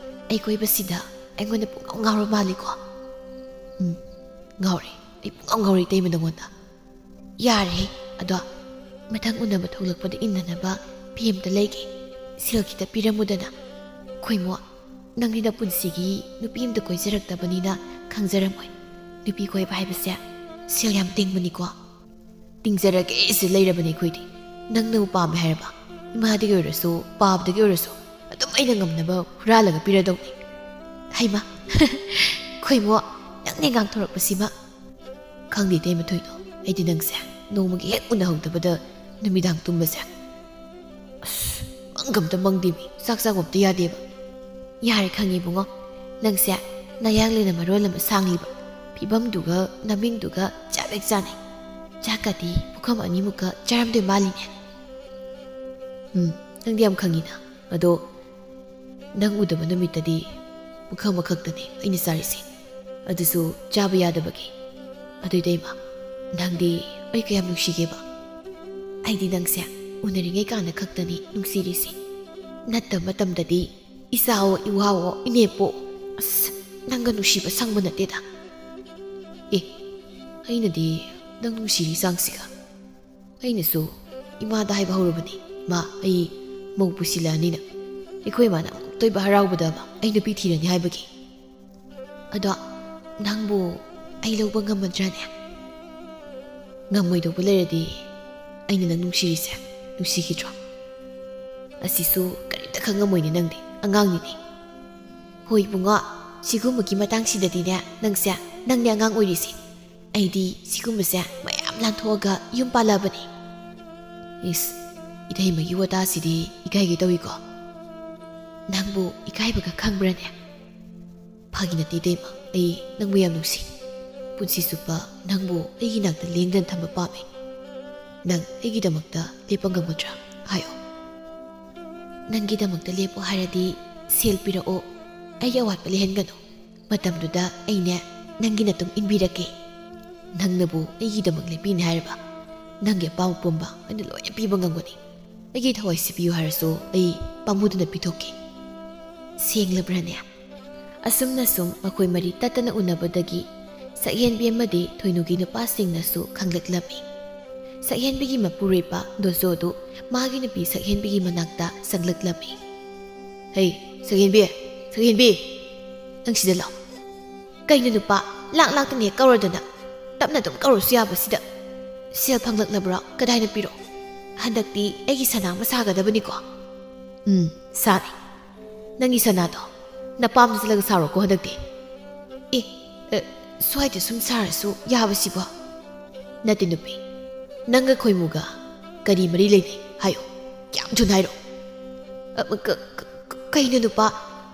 ꯑꯩ ꯀꯣꯏꯕꯁꯤꯗ ꯑꯩꯉꯣꯟꯗ ꯄꯨꯡꯉꯥꯎ ꯉꯥꯎꯔ ꯃꯥꯜꯂꯤꯀꯣ?" "ꯎꯝ, ꯉꯥꯎꯔꯦ꯫ ꯑꯩ ꯄꯨꯡꯉꯥꯎ ꯉꯥꯎꯔꯦ ꯏꯇꯩꯃ ꯅꯉꯣꯟꯗ꯫ ꯌꯥꯔꯦ, ꯑꯗꯣ ꯃꯊꯪ ꯎꯅꯕ ꯊꯣꯛꯂꯛꯄꯗ ꯏꯟꯅꯅꯕ ꯐꯤ ꯑꯝꯇ ꯂꯩꯒꯦ꯫ ꯁꯦꯜ ꯈꯤꯇ ꯄꯤꯔꯝꯃꯨꯗꯅ꯫ ꯈꯣꯏꯃꯣ, ꯅꯪꯗꯤ ꯅꯄꯨꯟꯁꯤꯒꯤ ꯅꯨꯄꯤ ꯑꯝꯇ ꯀꯣꯏꯖꯔꯛꯇꯕꯅꯤꯅ ꯈꯪꯖꯔꯝꯃꯣꯏ꯫ ꯅꯨꯄꯤ ꯀꯣꯏꯕ ꯍꯥꯏꯕꯁꯦ ꯁꯦꯜ ꯌꯥꯝ ꯇꯤꯡꯕꯅꯤꯀꯣ꯫ ꯇꯤꯡꯖꯔꯒꯦ ꯁꯤ ꯂꯩꯔꯕꯅꯤ ꯑꯩꯈꯣꯏꯗꯤ꯫ ꯅꯪꯅꯕꯨ ꯄꯥꯝꯃꯦ ꯍꯥꯏꯔꯕ, ꯏꯃꯥꯗꯒꯤ ꯑꯣꯏꯔꯁꯨ, ꯄꯥꯕꯗꯒꯤ ꯑꯣꯏꯔꯁꯨ ꯑꯗꯨꯝ ꯑꯩꯅ ꯉꯝꯅꯕ ꯍꯨꯔꯥꯜꯂꯒ ꯄꯤꯔꯗꯧꯅꯤ꯫" ꯍꯩꯃꯥ, ꯈꯣꯏꯃꯣ, ꯅꯪꯅꯦ ꯉꯥꯡꯊꯣꯔꯛꯄꯁꯤꯃ꯫ "ꯈꯪꯗꯦ ꯏꯇꯩꯃ ꯊꯣꯏꯅꯣ, ꯑꯩꯗꯤ ꯅꯪꯁꯦ ꯅꯣꯡꯃꯒꯤ ꯍꯦꯛ ꯎꯅꯍꯧꯗꯕꯗ ꯅꯨꯃꯤꯗꯥꯡ ꯇꯨꯝꯕꯁꯦ, ꯑꯁ, ꯃꯪꯒ ꯑꯝꯇ ꯃꯪꯗꯦꯃꯤ, ꯆꯥꯛ ꯆꯥꯕ ꯑꯝꯇ ꯌꯥꯗꯦꯕ꯫" "ꯌꯥꯔꯦ, ꯈꯪꯉꯦ ꯏꯕꯨꯡꯉꯣ, ꯅꯪꯁꯦ ꯅꯌꯥꯡꯂꯦꯟꯅ ꯃꯔꯣꯜ ꯑꯃ ꯁꯥꯡꯂꯤꯕ, ꯐꯤꯕꯝꯗꯨꯒ ꯅꯃꯤꯡꯗꯨꯒ ꯆꯞ ꯍꯦꯛ ꯆꯥꯅꯩ꯫ ꯆꯥꯛꯀꯗꯤ ꯄꯨꯈꯝ ꯑꯅꯤꯃꯨꯛꯀ ꯆꯥꯔꯝꯗꯣꯏ ꯃꯥꯜꯂꯤꯅꯦ꯫" "ꯎꯝ, ꯅꯪꯗꯤ ꯌꯥꯝ ꯈꯪꯉꯤꯅ꯫ ꯑꯗꯣ ꯅꯪ ꯎꯗꯕ ꯅꯨꯃꯤꯠꯇꯗꯤ ꯄꯨꯈꯝ ꯑꯃꯈꯛꯇꯅꯤ ꯑꯩꯅ ꯆꯥꯔꯤꯁꯦ, ꯑꯗꯨꯁꯨ ꯆꯥꯕ ꯌꯥꯗꯕꯒꯤ꯫ ꯑꯗꯨ ꯏꯇꯩꯃ, ꯅꯪꯗꯤ ꯑꯩ ꯀꯌꯥꯝ ꯅꯨꯡꯁꯤꯒꯦꯕ? ꯑꯩꯗꯤ ꯅꯪꯁꯦ ꯎꯅꯔꯤꯉꯩ ꯀꯥꯟꯗ ꯈꯛꯇꯅꯤ ꯅꯨꯡꯁꯤꯔꯤꯁꯦ꯫ ꯅꯠꯇꯕ ꯃꯇꯝꯗꯗꯤ ꯏꯆꯥꯑꯣ, ꯏꯋꯥꯑꯣ, ꯏꯅꯦꯄꯣ, ꯑꯁ, ꯅꯪꯒ ꯅꯨꯡꯁꯤꯕ ꯁꯪꯕ ꯅꯠꯇꯦꯗ꯫ ꯑꯦ, ꯑꯩꯅꯗꯤ ꯅꯪ ꯅꯨꯡꯁꯤꯔꯤ ꯆꯥꯡꯁꯤꯒ꯫ ꯑꯩꯅꯁꯨ ꯏꯃꯥꯗ ꯍꯥꯏꯕ ꯍꯧꯔꯕꯅꯤ, "ꯏꯃꯥ, ꯑꯩ ꯃꯧ ꯄꯨꯁꯤꯜꯂꯛꯑꯅꯤꯅ꯫ ꯑꯩꯈꯣꯏ ꯏꯃꯥꯅ ꯑꯃꯨꯛꯇꯣꯏꯕ ꯍꯔꯥꯎꯕꯗ ꯑꯃ ꯑꯩ ꯅꯨꯄꯤ ꯊꯤꯔꯅꯤ ꯍꯥꯏꯕꯒꯤ꯫ ꯑꯗꯣ ꯅꯪꯕꯨ ꯑꯩ ꯂꯧꯕ ꯉꯝꯃꯗ꯭ꯔꯥꯅꯦ? ꯉꯝꯃꯣꯏꯗꯧꯕ ꯂꯩꯔꯗꯤ ꯑꯩꯅ ꯅꯪ ꯅꯨꯡꯁꯤꯔꯤꯁꯦ ꯅꯨꯡꯁꯤꯈꯤꯗ꯭ꯔꯣ? ꯑꯁꯤꯁꯨ ꯀꯔꯤꯝꯇ ꯈꯪꯉꯝꯃꯣꯏꯅꯦ, ꯅꯪꯗꯤ ꯑꯉꯥꯡꯅꯤꯅꯦ꯫" "ꯍꯣꯏ ꯏꯕꯨꯡꯉꯣ, ꯁꯤꯒꯨꯝꯕꯒꯤ ꯃꯇꯥꯡꯁꯤꯗꯗꯤꯅꯦ, ꯅꯪꯁꯦ, ꯅꯪꯅꯦ ꯑꯉꯥꯡ ꯑꯣꯏꯔꯤꯁꯦ꯫ ꯑꯩꯗꯤ ꯁꯤꯒꯨꯝꯕꯁꯦ ꯃꯌꯥꯝ ꯂꯥꯟꯊꯣꯛꯑꯒ ꯌꯨꯝ ꯄꯥꯜꯂꯛꯑꯕꯅꯤ꯫" ꯏꯁ, ꯏꯇꯩꯃꯒꯤ ꯋꯥꯇꯥꯁꯤꯗꯤ ꯏꯀꯥꯏꯒꯦ ꯇꯧꯏꯀꯣ꯫ "ꯅꯪꯕꯨ ꯏꯀꯥꯏꯕꯒ ꯈꯪꯕ꯭ꯔꯥꯅꯦ?" "ꯐꯥꯒꯤ ꯅꯠꯇꯦ ꯏꯇꯩꯃ, ꯑꯩ ꯅꯪꯕꯨ ꯌꯥꯝ ꯅꯨꯡꯁꯤ꯫ ꯄꯨꯟꯁꯤ ꯆꯨꯞꯄ ꯅꯪꯕꯨ ꯑꯩꯒꯤ ꯅꯥꯛꯇ ꯂꯦꯡꯗꯅ ꯊꯝꯕ ꯄꯥꯝꯃꯤ꯫ ꯅꯪ ꯑꯩꯒꯤꯗꯃꯛꯇ ꯂꯦꯞꯄ ꯉꯝꯒꯗ꯭ꯔꯥ? ꯍꯥꯏꯌꯣ꯫" "ꯅꯪꯒꯤꯗꯃꯛꯇ ꯂꯦꯞꯄꯣ ꯍꯥꯏꯔꯗꯤ ꯁꯦꯜ ꯄꯤꯔꯛꯑꯣ, ꯑꯩꯒꯤ ꯑꯋꯥꯠꯄ ꯂꯩꯍꯟꯒꯅꯨ꯫ ꯃꯇꯝꯗꯨꯗ ꯑꯩꯅꯦ ꯅꯪꯒꯤ ꯅꯇꯨꯡ ꯏꯟꯕꯤꯔꯛꯀꯦ꯫ ꯅꯪꯅꯕꯨ ꯑꯩꯒꯤꯗꯃꯛ ꯂꯦꯞꯄꯤꯅꯤ ꯍꯥꯏꯔꯕ, ꯅꯪꯒꯤ ꯑꯄꯥꯝꯕ ꯄꯨꯝꯕ ꯑꯩꯅ ꯂꯣꯏꯅ ꯄꯤꯕ ꯉꯝꯒꯅꯤ꯫ ꯑꯩꯒꯤ ꯊꯋꯥꯏꯁꯤ ꯄꯤꯌꯨ ꯍꯥꯏꯔꯁꯨ ꯑꯩ ꯄꯥꯝꯃꯨꯗꯅ ꯄꯤꯊꯣꯛꯀꯦ꯫ ꯁꯦꯡꯂꯕ꯭ꯔꯥꯅꯦ?" ꯑꯁꯨꯝꯅ ꯁꯨꯝ ꯃꯈꯣꯏ ꯃꯔꯤ ꯇꯠꯇꯅ ꯎꯅꯕꯗꯒꯤ ꯁꯛꯍꯦꯟꯕꯤ ꯑꯃꯗꯤ ꯊꯣꯏꯅꯨꯒꯤ ꯅꯨꯄꯥꯁꯤꯡꯅꯁꯨ ꯈꯪꯂꯛꯂꯝꯃꯤ꯫ ꯁꯛꯍꯦꯟꯕꯤꯒꯤ ꯃꯄꯨꯔꯣꯏꯕ ꯗꯣꯖꯣꯗꯨ ꯃꯥꯒꯤ ꯅꯨꯄꯤ ꯁꯛꯍꯦꯟꯕꯤꯒꯤ ꯃꯅꯥꯛꯇ ꯆꯪꯂꯛꯂꯝꯃꯤ꯫ "ꯍꯩ, ꯁꯛꯍꯦꯟꯕꯤ, ꯁꯛꯍꯦꯟꯕꯤ, ꯅꯪ ꯁꯤꯗ ꯂꯥꯛꯑꯣ꯫" "ꯀꯩꯅꯣ ꯅꯨꯄꯥ, ꯂꯥꯛ ꯂꯥꯛꯇꯅ ꯍꯦꯛ ꯀꯧꯔꯗꯅ, ꯇꯞꯅ ꯑꯗꯨꯝ ꯀꯧꯔꯁꯨ ꯌꯥꯕꯁꯤꯗ꯫ ꯁꯦꯜ ꯐꯪꯂꯛꯂꯕ꯭ꯔꯣ? ꯀꯗꯥꯏꯅ ꯄꯤꯔꯣ? ꯍꯟꯗꯛꯇꯤ ꯑꯩꯒꯤ ꯁꯅꯥ ꯑꯃ ꯁꯥꯒꯗꯕꯅꯤꯀꯣ꯫" "ꯎꯝ, ꯁꯥꯅꯤ꯫ ꯅꯪꯒꯤ ꯁꯅꯥꯗꯣ ꯅꯄꯥꯝꯗ ꯆꯠꯂꯒ ꯁꯥꯔꯣꯀꯣ ꯍꯟꯗꯛꯇꯤ꯫" "ꯑꯦ, ꯑꯦ, ꯁ꯭ꯋꯥꯏꯗ ꯁꯨꯝ ꯁꯥꯔꯁꯨ ꯌꯥꯕꯁꯤꯕꯣ?" "ꯅꯠꯇꯦ ꯅꯨꯄꯤ, ꯅꯪꯒ ꯈꯣꯏꯃꯨꯒ ꯀꯔꯤ ꯃꯔꯤ ꯂꯩꯅꯩ? ꯍꯥꯏꯌꯣ, ꯌꯥꯝ ꯊꯨꯅ ꯍꯥꯏꯔꯣ꯫" "ꯑ, ꯀ-, ꯀ-, ꯀ-, ꯀꯩꯅꯣ ꯅꯨꯄꯥ?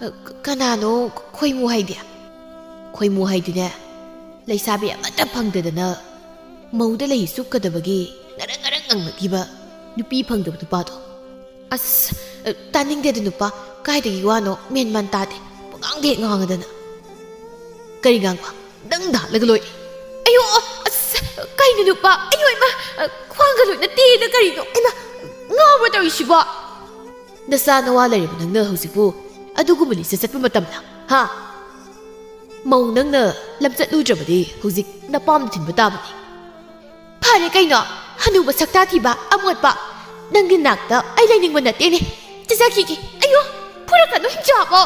ꯑ, ꯀ-, ꯀꯅꯥꯅꯣ ꯈꯣꯏꯃꯨ ꯍꯥꯏꯗꯤ?" "ꯈꯣꯏꯃꯨ ꯍꯥꯏꯗꯤꯅꯦ, ꯂꯩꯁꯥꯕꯤ ꯑꯃꯠꯇ ꯐꯪꯗꯗꯅ ꯃꯧꯗ ꯂꯩ ꯆꯨꯞꯀꯗꯕꯒꯤ ꯉꯔꯪ ꯉꯔꯪ ꯉꯪꯂꯛꯈꯤꯕ ꯅꯨꯄꯤ ꯐꯪꯗꯕ ꯅꯨꯄꯥꯗꯣ꯫" "ꯑꯁ, "ꯑ, ꯇꯥꯅꯤꯡꯗꯦꯗ ꯅꯨꯄꯥ, ꯀꯥꯏꯗꯒꯤ ꯋꯥꯅꯣ ꯃꯦꯟ ꯃꯥꯟ ꯇꯥꯗꯦ, ꯄꯉꯥꯡꯗ ꯍꯦꯛ ꯉꯥꯡꯉꯗꯅ꯫ ꯀꯔꯤ ꯉꯥꯡꯕ? ꯅꯪ ꯗꯥꯜꯂꯒ ꯂꯣꯏꯔꯦ꯫ ꯑꯌꯣ, ꯑꯁ, ꯀꯩꯅꯣ ꯅꯨꯄꯥ? ꯑꯌꯣ, ꯏꯃꯥ, ꯑ, ꯈ꯭ꯋꯥꯡꯒ ꯂꯣꯏꯅ ꯇꯦꯛꯑꯦꯗ ꯀꯔꯤꯅꯣ? ꯏꯃꯥ, ꯉꯥꯎꯕ꯭ꯔꯣ ꯇꯧꯔꯤꯁꯤꯕꯣ?" ꯅꯆꯥ ꯅꯋꯥ ꯂꯩꯔꯕ ꯅꯪꯅ ꯍꯧꯖꯤꯛꯄꯨ ꯑꯗꯨꯒꯨꯝꯕ ꯂꯤꯆꯠ ꯆꯠꯄ ꯃꯇꯝꯂ? ꯍꯥ? ꯃꯧ ꯅꯪꯅ ꯂꯝꯆꯠ ꯂꯨꯗ꯭ꯔꯕꯗꯤ ꯍꯧꯖꯤꯛ ꯅꯄꯥꯝꯗ ꯊꯤꯟꯕ ꯇꯥꯕꯅꯤ꯫ ꯐꯔꯦ ꯀꯩꯅꯣ, ꯍꯅꯨꯕ ꯁꯛꯇꯥ ꯊꯤꯕ, ꯑꯃꯣꯠꯄ꯫ ꯅꯪꯒꯤ ꯅꯥꯛꯇ ꯑꯩ ꯂꯩꯅꯤꯡꯕ ꯅꯠꯇꯦꯅꯦ꯫ ꯆꯠꯆꯈꯤꯒꯦ꯫ ꯑꯌꯣ, ꯐꯨꯔꯛꯀꯅꯨ, ꯍꯤꯡꯆꯥꯕꯣ꯫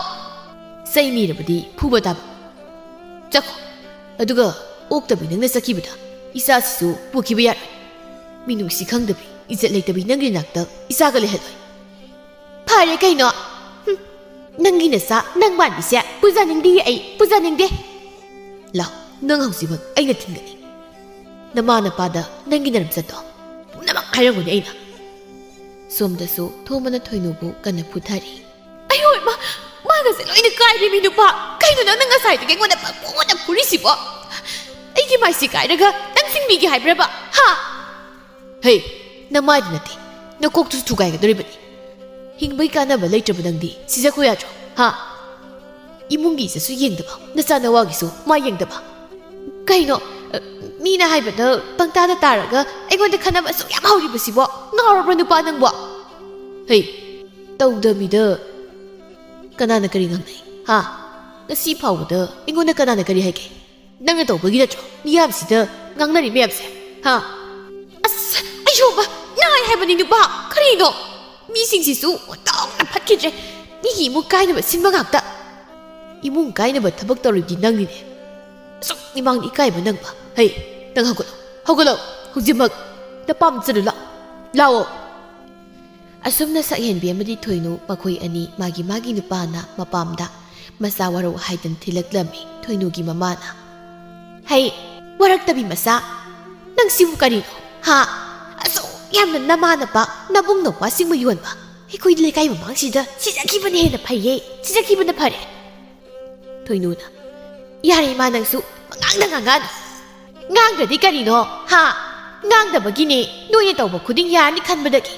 ꯆꯩ ꯅꯤꯔꯕꯗꯤ ꯐꯨꯕ ꯇꯥꯕ꯫ ꯆꯠꯈꯣ꯫ ꯑꯗꯨꯒ ꯑꯣꯛꯇꯕꯤ ꯅꯪꯅ ꯆꯠꯈꯤꯕꯗ ꯏꯆꯥꯁꯤꯁꯨ ꯄꯨꯈꯤꯕ ꯌꯥꯔꯣꯏ꯫ ꯃꯤꯅꯨꯡꯁꯤ ꯈꯪꯗꯕꯤ, ꯏꯖꯠ ꯂꯩꯇꯕꯤ ꯅꯪꯒꯤ ꯅꯥꯛꯇ ꯏꯆꯥꯒ ꯂꯩꯍꯜꯂꯣꯏ꯫ ꯐꯔꯦ ꯀꯩꯅꯣ꯫ ꯍꯨꯝ, ꯅꯪꯒꯤ ꯅꯆꯥ, ꯅꯪ ꯃꯥꯟꯕꯤꯁꯦ ꯄꯨꯖꯅꯤꯡꯗꯤꯌꯦ ꯑꯩ, ꯄꯨꯖꯅꯤꯡꯗꯦ꯫ ꯂꯥꯎ, ꯅꯪ ꯍꯧꯖꯤꯛꯃꯛ ꯑꯩꯅ ꯊꯤꯟꯒꯅꯤ꯫ ꯅꯃꯥ ꯅꯄꯥꯗ ꯅꯪꯒꯤ ꯅꯔꯝꯆꯠꯇꯣ ꯄꯨꯝꯅꯃꯛ ꯍꯥꯏꯔꯝꯒꯅꯤ ꯑꯩꯅ꯫ ꯁꯣꯝꯗꯁꯨ ꯊꯣꯝꯕꯅ ꯊꯣꯏꯅꯨꯕꯨ ꯀꯟꯅ ꯐꯨꯊꯔꯤ꯫ ꯑꯌꯣ ꯏꯃꯥ, ꯃꯥꯒꯁꯦ ꯂꯣꯏꯅ ꯀꯥꯏꯔꯦ ꯃꯤ ꯅꯨꯄꯥ꯫ ꯀꯩꯅꯣ ꯅꯪꯅ ꯉꯁꯥꯏꯗꯒꯤ ꯑꯩꯉꯣꯟꯗ ꯄꯪꯐꯨꯗ ꯐꯨꯔꯤꯁꯤꯕꯣ? ꯑꯩꯒꯤ ꯃꯥꯏꯁꯦ ꯀꯥꯏꯔꯒ ꯅꯪ ꯁꯤꯡꯕꯤꯒꯦ ꯍꯥꯏꯕ꯭ꯔꯕ? ꯍꯥ? ꯍꯦ, ꯅꯃꯥꯏꯗꯨ ꯅꯠꯇꯦ, ꯅꯀꯣꯛꯇꯨꯁꯨ ꯊꯨꯒꯥꯏꯒꯗꯧꯔꯤꯕꯅꯤ꯫ ꯍꯤꯡꯕꯒꯤ ꯀꯥꯟꯅꯕ ꯂꯩꯇ꯭ꯔꯕ ꯅꯪꯗꯤ ꯁꯤꯖꯈꯣ ꯌꯥꯗ꯭ꯔꯣ? ꯍꯥ? ꯏꯃꯨꯡꯒꯤ ꯏꯖꯠꯁꯨ ꯌꯦꯡꯗꯕ, ꯅꯆꯥ ꯅꯋꯥꯒꯤꯁꯨ ꯃꯥ ꯌꯦꯡꯗꯕ꯫ ꯀꯩꯅꯣ, ꯑ, ꯃꯤꯅ ꯍꯥꯏꯕꯗ ꯄꯪꯇꯥꯗ ꯇꯥꯔꯒ ꯑꯩꯉꯣꯟꯗ ꯈꯠꯅꯕ ꯑꯁꯨꯛ ꯌꯥꯝ ꯍꯧꯔꯤꯕꯁꯤꯕꯣ? ꯉꯥꯎꯔꯕ꯭ꯔꯣ ꯅꯨꯄꯥ ꯅꯪꯕꯣ? ꯍꯩ, ꯇꯧꯗꯃꯤꯗ ꯀꯅꯥꯅ ꯀꯔꯤ ꯉꯥꯡꯅꯩ? ꯍꯥ? ꯉꯁꯤ ꯐꯥꯎꯕꯗ ꯑꯩꯉꯣꯟꯗ ꯀꯅꯥꯅ ꯀꯔꯤ ꯍꯥꯏꯒꯦ? ꯅꯪꯅ ꯇꯧꯕꯒꯤ ꯅꯠꯇ꯭ꯔꯣ ꯃꯤꯌꯥꯝꯁꯤꯗ ꯉꯥꯡꯅꯔꯤ ꯃꯌꯥꯝꯁꯦ? ꯍꯥ? ꯑꯁ, ꯑꯌꯣꯕ, ꯅꯥꯏ ꯍꯥꯏꯕꯅꯤ ꯅꯨꯄꯥ꯫ ꯀꯔꯤꯅꯣ? ꯃꯤꯁꯤꯡꯁꯤꯁꯨ ꯑꯣꯟꯊꯣꯛꯅ ꯐꯠꯈꯤꯗ꯭ꯔꯦ꯫ ꯃꯤꯒꯤ ꯏꯃꯨꯡ ꯀꯥꯏꯅꯕ ꯁꯤꯟꯕ ꯉꯥꯛꯇ꯫ ꯏꯃꯨꯡ ꯀꯥꯏꯅꯕ ꯊꯕꯛ ꯇꯧꯔꯤꯕꯗꯤ ꯅꯪꯅꯤꯅꯦ꯫ ꯑꯁꯨꯛ ꯃꯤꯃꯥꯡꯗ ꯏꯀꯥꯏꯕ ꯅꯪꯕ꯫ ꯍꯩ, ꯅꯪ ꯍꯧꯒꯠꯂꯣ, ꯍꯧꯒꯠꯂꯣ, ꯍꯧꯖꯤꯛꯃꯛ ꯅꯄꯥꯝ ꯆꯠꯂꯨ ꯂꯥꯛꯑꯣ, ꯂꯥꯛꯑꯣ꯫ ꯑꯁꯨꯝꯅ ꯁꯛꯍꯦꯟꯕꯤ ꯑꯃꯗꯤ ꯊꯣꯏꯅꯨ ꯃꯈꯣꯏ ꯑꯅꯤ ꯃꯥꯒꯤ ꯃꯥꯒꯤ ꯅꯨꯄꯥꯅ ꯃꯄꯥꯝꯗ ꯃꯆꯥ ꯋꯥꯔꯧ ꯍꯥꯏꯗꯅ ꯊꯤꯜꯂꯛꯂꯝꯃꯤ ꯊꯣꯏꯅꯨꯒꯤ ꯃꯃꯥꯅ꯫ "ꯍꯩ, ꯋꯥꯔꯛꯇꯕꯤ ꯃꯆꯥ, ꯅꯪꯁꯤꯕꯨ ꯀꯔꯤꯅꯣ? ꯍꯥ? ꯑꯁꯨꯛ ꯌꯥꯝꯅ ꯅꯃꯥ ꯅꯄꯥ ꯅꯕꯨꯡ ꯅꯧꯄꯥꯁꯤꯡꯕꯨ ꯌꯣꯟꯕ ꯑꯩꯈꯣꯏ ꯂꯩꯀꯥꯏ ꯃꯃꯥꯡꯁꯤꯗ ꯁꯤꯖꯈꯤꯕꯅ ꯍꯦꯟꯅ ꯐꯩꯌꯦ, ꯁꯤꯖꯈꯤꯕꯅ ꯐꯔꯦ"꯫ ꯊꯣꯏꯅꯨꯅ, "ꯌꯥꯔꯦ ꯏꯃꯥ, ꯅꯪꯁꯨ ꯄꯉꯥꯡꯗ ꯉꯥꯡꯉꯛꯑꯅꯨ꯫ ꯉꯥꯡꯗ꯭ꯔꯗꯤ ꯀꯔꯤꯅꯣ? ꯍꯥ? ꯉꯥꯡꯗꯕꯒꯤꯅꯦ ꯅꯣꯏꯅ ꯇꯧꯕ ꯈꯨꯗꯤꯡ ꯌꯥꯔꯅꯤ ꯈꯟꯕꯗꯒꯤ꯫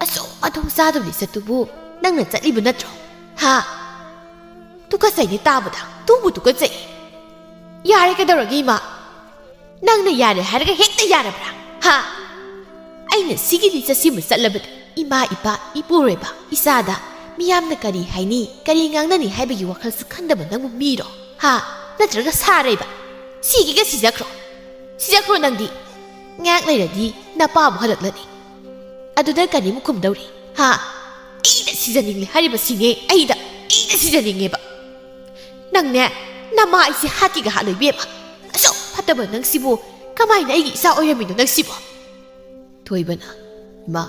ꯑꯁꯨꯛ ꯑꯗꯨꯝ ꯆꯥꯗꯕꯗꯤ ꯆꯠꯇꯨꯕꯨ ꯅꯪꯅ ꯆꯠꯂꯤꯕ ꯅꯠꯇ꯭ꯔꯣ? ꯍꯥ? ꯇꯨꯀꯠꯆꯩꯅꯦ ꯇꯥꯕꯗ, ꯇꯨꯕꯨ ꯇꯨꯀꯠꯆꯩ꯫ ꯌꯥꯔꯦ, ꯀꯩꯗꯧꯔꯒꯦ ꯏꯃꯥ? ꯅꯪꯅ ꯌꯥꯔꯦ ꯍꯥꯏꯔꯒ ꯍꯦꯛꯇ ꯌꯥꯔꯕ꯭ꯔꯥ? ꯍꯥ? ꯑꯩꯅ ꯁꯤꯒꯤ ꯂꯤꯆꯠꯁꯤꯃ ꯆꯠꯂꯕꯗ ꯏꯃꯥ, ꯏꯄꯥ, ꯏꯄꯨꯔꯣꯏꯕ, ꯏꯆꯥꯗ ꯃꯤꯌꯥꯝꯅ ꯀꯔꯤ ꯍꯥꯏꯅꯤ, ꯀꯔꯤ ꯉꯥꯡꯅꯅꯤ ꯍꯥꯏꯕꯒꯤ ꯋꯥꯈꯜꯁꯨ ꯈꯟꯗꯕ ꯅꯪꯕꯨ ꯃꯤꯔꯣ? ꯍꯥ? ꯅꯠꯇ꯭ꯔꯒ ꯁꯥꯔꯩꯕ? ꯁꯤꯒꯦꯒ ꯁꯤꯖꯈ꯭ꯔꯣ꯫ ꯁꯤꯖꯈ꯭ꯔꯣ ꯅꯪꯗꯤ꯫ ꯉꯥꯏꯍꯥꯛ ꯂꯩꯔꯗꯤ ꯅꯄꯥ ꯑꯃꯨꯛ ꯍꯜꯂꯛꯂꯅꯤ꯫ ꯑꯗꯨꯗ ꯀꯔꯤꯃꯨꯛ ꯈꯨꯝꯗꯧꯔꯤ? ꯍꯥ? ꯑꯩꯗ ꯁꯤꯖꯅꯤꯡꯂꯦ ꯍꯥꯏꯔꯤꯕꯁꯤꯅꯦ, ꯑꯩꯗ, ꯑꯩꯗ ꯁꯤꯖꯅꯤꯡꯉꯦꯕ꯫ ꯅꯪꯅꯦ, ꯅꯃꯥ ꯑꯩꯁꯦ ꯍꯥꯠꯀꯦꯒ ꯍꯥꯠꯂꯣ ꯏꯕꯦꯝꯃ꯫ ꯑꯁꯨꯛ ꯐꯠꯇꯕ ꯅꯪꯁꯤꯕꯨ ꯀꯃꯥꯏꯅ ꯑꯩꯒꯤ ꯏꯆꯥ ꯑꯣꯏꯔꯝꯃꯤꯅꯣ ꯅꯪꯁꯤꯕꯣ? ꯊꯣꯏꯕꯅ, ꯏꯃꯥ,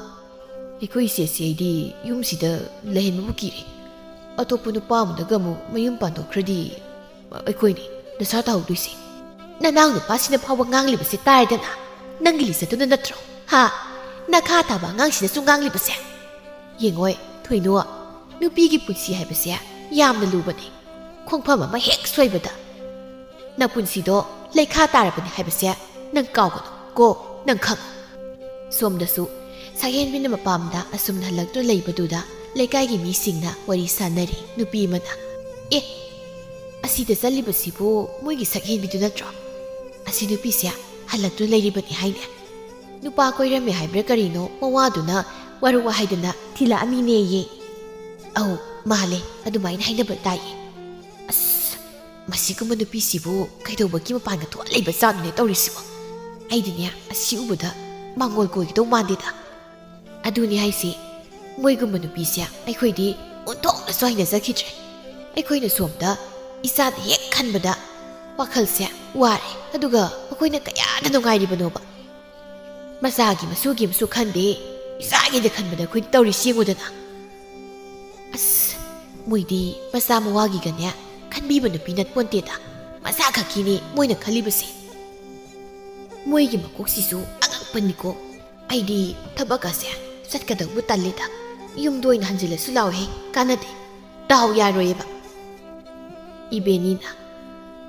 ꯑꯩꯈꯣꯏ ꯏꯆꯦꯁꯦ ꯑꯩꯗꯤ ꯌꯨꯝꯁꯤꯗ ꯂꯩꯍꯟꯕꯕꯨ ꯀꯤꯔꯦ꯫ ꯑꯇꯣꯞꯄ ꯅꯨꯄꯥ ꯑꯃꯗꯒ ꯑꯃꯨꯛ ꯃꯌꯨꯝ ꯄꯥꯟꯊꯣꯛꯈ꯭ꯔꯗꯤ ꯑꯩꯈꯣꯏꯅꯤ ꯗꯁꯥ ꯇꯥꯍꯧꯗꯣꯏꯁꯦ꯫ ꯅꯅꯥꯎ ꯅꯨꯄꯥꯁꯤꯅ ꯐꯥꯎꯕ ꯉꯥꯡꯂꯤꯕꯁꯦ ꯇꯥꯔꯦꯗꯅ, ꯅꯪꯒꯤ ꯂꯤꯆꯠꯇꯨꯅ ꯅꯠꯇ꯭ꯔꯣ? ꯍꯥ? ꯅꯈꯥ ꯇꯥꯕ ꯑꯉꯥꯡꯁꯤꯅꯁꯨ ꯉꯥꯡꯂꯤꯕꯁꯦ꯫ ꯌꯦꯡꯉꯣꯏ, ꯊꯣꯏꯅꯨ, ꯅꯨꯄꯤꯒꯤ ꯄꯨꯟꯁꯤ ꯍꯥꯏꯕꯁꯦ ꯌꯥꯝꯅ ꯂꯨꯕꯅꯤ꯫ ꯈꯣꯡꯐꯝ ꯑꯃ ꯍꯦꯛ ꯁꯣꯏꯕꯗ ꯅꯄꯨꯟꯁꯤꯗꯣ ꯂꯩꯈꯥ ꯇꯥꯔꯕꯅꯤ ꯍꯥꯏꯕꯁꯦ ꯅꯪ ꯀꯥꯎꯒꯅꯨ ꯀꯣ, ꯅꯪ ꯈꯪꯉꯨ꯫ ꯁꯣꯝꯗꯁꯨ ꯁꯛꯍꯦꯟꯕꯤꯅ ꯃꯄꯥꯝꯗ ꯑꯁꯨꯝꯅ ꯍꯜꯂꯛꯇꯨꯅ ꯂꯩꯕꯗꯨꯗ ꯂꯩꯀꯥꯏꯒꯤ ꯃꯤꯁꯤꯡꯅ ꯋꯥꯔꯤ ꯁꯥꯟꯅꯔꯤ꯫ ꯅꯨꯄꯤ ꯑꯃꯅ, "ꯑꯦ, ꯑꯁꯤꯗ ꯆꯠꯂꯤꯕꯁꯤꯕꯨ ꯃꯣꯏꯒꯤ ꯁꯛꯍꯦꯟꯕꯤꯗꯨ ꯅꯠꯇ꯭ꯔꯣ? ꯑꯁꯤ ꯅꯨꯄꯤꯁꯦ ꯍꯜꯂꯛꯇꯨꯅ ꯂꯩꯔꯤꯕꯅꯤ ꯍꯥꯏꯅꯦ꯫ ꯅꯨꯄꯥ ꯀꯣꯏꯔꯝꯃꯦ ꯍꯥꯏꯕ꯭ꯔꯥ ꯀꯔꯤꯅꯣ, ꯃꯋꯥꯗꯨꯅ ꯋꯥꯔꯧ ꯍꯥꯏꯗꯅ ꯊꯤꯜꯂꯛꯑꯃꯤꯅꯦꯌꯦ꯫" "ꯑꯧ, ꯃꯥꯜꯂꯦ, ꯑꯗꯨꯃꯥꯏꯅ ꯍꯥꯏꯅꯕ ꯇꯥꯏꯌꯦ꯫ ꯑꯁ, ꯃꯁꯤꯒꯨꯝꯕ ꯅꯨꯄꯤꯁꯤꯕꯨ ꯀꯩꯗꯧꯕꯒꯤ ꯃꯄꯥꯟꯒ ꯊꯣꯛꯑ ꯂꯩꯕ ꯖꯥꯠꯅꯣꯅꯦ ꯇꯧꯔꯤꯁꯤꯕꯣ? ꯑꯩꯗꯤꯅꯦ, ꯑꯁꯤ ꯎꯕꯗ ꯃꯥꯡꯒꯣꯜ ꯀꯣꯏꯒꯗꯧ ꯃꯥꯟꯗꯦꯗ꯫" ꯑꯗꯨꯅꯤ ꯍꯥꯏꯁꯦ, ꯃꯣꯏꯒꯨꯝꯕ ꯅꯨꯄꯤꯁꯦ ꯑꯩꯈꯣꯏꯗꯤ ꯑꯣꯟꯊꯣꯛꯅꯁꯨ ꯍꯩꯅꯖꯈꯤꯗ꯭ꯔꯦ꯫ ꯑꯩꯈꯣꯏꯅ ꯁꯣꯝꯗ ꯏꯆꯥꯗ ꯍꯦꯛ ꯈꯟꯕꯗ ꯋꯥꯈꯜꯁꯦ ꯋꯥꯔꯦ, ꯑꯗꯨꯒ ꯑꯩꯈꯣꯏꯅ ꯀꯌꯥꯗ ꯅꯨꯡꯉꯥꯏꯔꯤꯕꯅꯣꯕ꯫ ꯃꯆꯥꯒꯤ ꯃꯁꯨꯒꯤ ꯑꯃꯁꯨ ꯈꯟꯗꯦ, ꯏꯆꯥꯒꯤꯗ ꯈꯟꯕꯗ ꯑꯩꯈꯣꯏꯗꯤ ꯇꯧꯔꯤꯁꯤ ꯌꯦꯡꯉꯨꯗꯅ꯫ ꯑꯁ, ꯃꯣꯏꯗꯤ ꯃꯆꯥ ꯃꯋꯥꯒꯤꯒꯅꯦ ꯈꯟꯕꯤꯕ ꯅꯨꯄꯤ ꯅꯠꯄꯣꯟꯇꯦꯗ, ꯃꯆꯥ ꯈꯛꯀꯤꯅꯦ ꯃꯣꯏꯅ ꯈꯜꯂꯤꯕꯁꯦ꯫ ꯃꯣꯏꯒꯤ ꯃꯀꯣꯛꯁꯤꯁꯨ ꯑꯉꯛꯄꯅꯤꯀꯣ꯫ ꯑꯩꯗꯤ ꯊꯕꯛꯀꯁꯦ ꯆꯠꯀꯗꯧꯕ ꯇꯜꯂꯤꯗ꯫ ꯌꯨꯝꯗ ꯑꯣꯏꯅ ꯍꯟꯖꯤꯜꯂꯁꯨ ꯂꯥꯎꯍꯦ, ꯀꯥꯟꯅꯗꯦ꯫ ꯗꯥꯎ ꯌꯥꯔꯣꯏꯌꯦꯕ꯫ ꯏꯕꯦꯅꯤꯅ,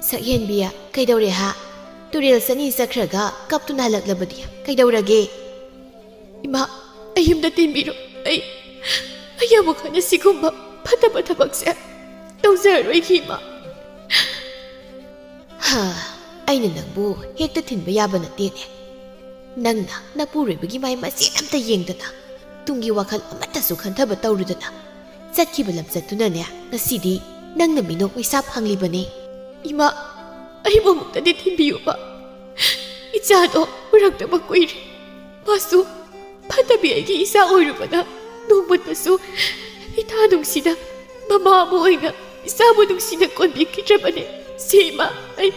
"ꯁꯛꯍꯦꯟꯕꯤ, ꯀꯩꯗꯧꯔꯦ ꯍꯥ? ꯇꯨꯔꯦꯜ ꯆꯅꯤ ꯆꯠꯈ꯭ꯔꯒ ꯀꯞꯇꯨꯅ ꯍꯜꯂꯛꯂꯕꯗꯤ ꯀꯩꯗꯧꯔꯒꯦ?" "ꯏꯃꯥ, ꯑꯩ ꯌꯨꯝꯗ ꯇꯤꯟꯕꯤꯔꯣ꯫ ꯑꯩ ꯑꯩ ꯑꯃꯨꯛ ꯍꯟꯅ ꯁꯤꯒꯨꯝꯕ ꯐꯠꯇꯕ ꯊꯕꯛꯁꯦ ꯇꯧꯖꯔꯔꯣꯏꯒꯦ, ꯏꯃꯥ꯫ ꯍꯥ, ꯑꯩꯅ ꯅꯪꯕꯨ ꯍꯦꯛꯇ ꯊꯤꯟꯕ ꯌꯥꯕ ꯅꯠꯇꯦꯅꯦ꯫ ꯅꯪꯅ ꯅꯄꯨꯔꯣꯏꯕꯒꯤ ꯃꯥꯏ ꯃꯆꯦꯠ ꯑꯝꯇ ꯌꯦꯡꯗꯅ, ꯇꯨꯡꯒꯤ ꯋꯥꯈꯜ ꯑꯃꯠꯇꯁꯨ ꯈꯟꯊꯕ ꯇꯧꯔꯨꯗꯅ ꯆꯠꯈꯤꯕ ꯂꯝꯆꯠꯇꯨꯅꯅꯦ, ꯉꯁꯤꯗꯤ ꯅꯪꯅ ꯃꯤꯅꯣꯛ ꯃꯩꯁꯥ ꯐꯪꯂꯤꯕꯅꯦ꯫ ꯏꯃꯥ, ꯑꯩꯕꯨ ꯑꯃꯨꯛꯇꯗꯤ ꯊꯤꯟꯕꯤꯌꯨꯕ꯫ ꯏꯆꯥꯗꯣ ꯎꯔꯛꯇꯕ ꯀꯨꯏꯔꯦ꯫ ꯃꯥꯁꯨ ꯐꯠꯇꯕꯤ ꯑꯩꯒꯤ ꯏꯆꯥ ꯑꯣꯏꯔꯨꯕꯅ ꯅꯣꯡꯃꯇꯁꯨ ꯏꯊꯥ ꯅꯨꯡꯁꯤꯅ ꯃꯃꯥ ꯑꯃ ꯑꯣꯏꯅ ꯏꯆꯥꯕꯨ ꯅꯨꯡꯁꯤꯅ ꯀꯣꯟꯕꯤꯈꯤꯗ꯭ꯔꯕꯅꯦ꯫ ꯁꯤ ꯏꯃꯥ, ꯑꯩ,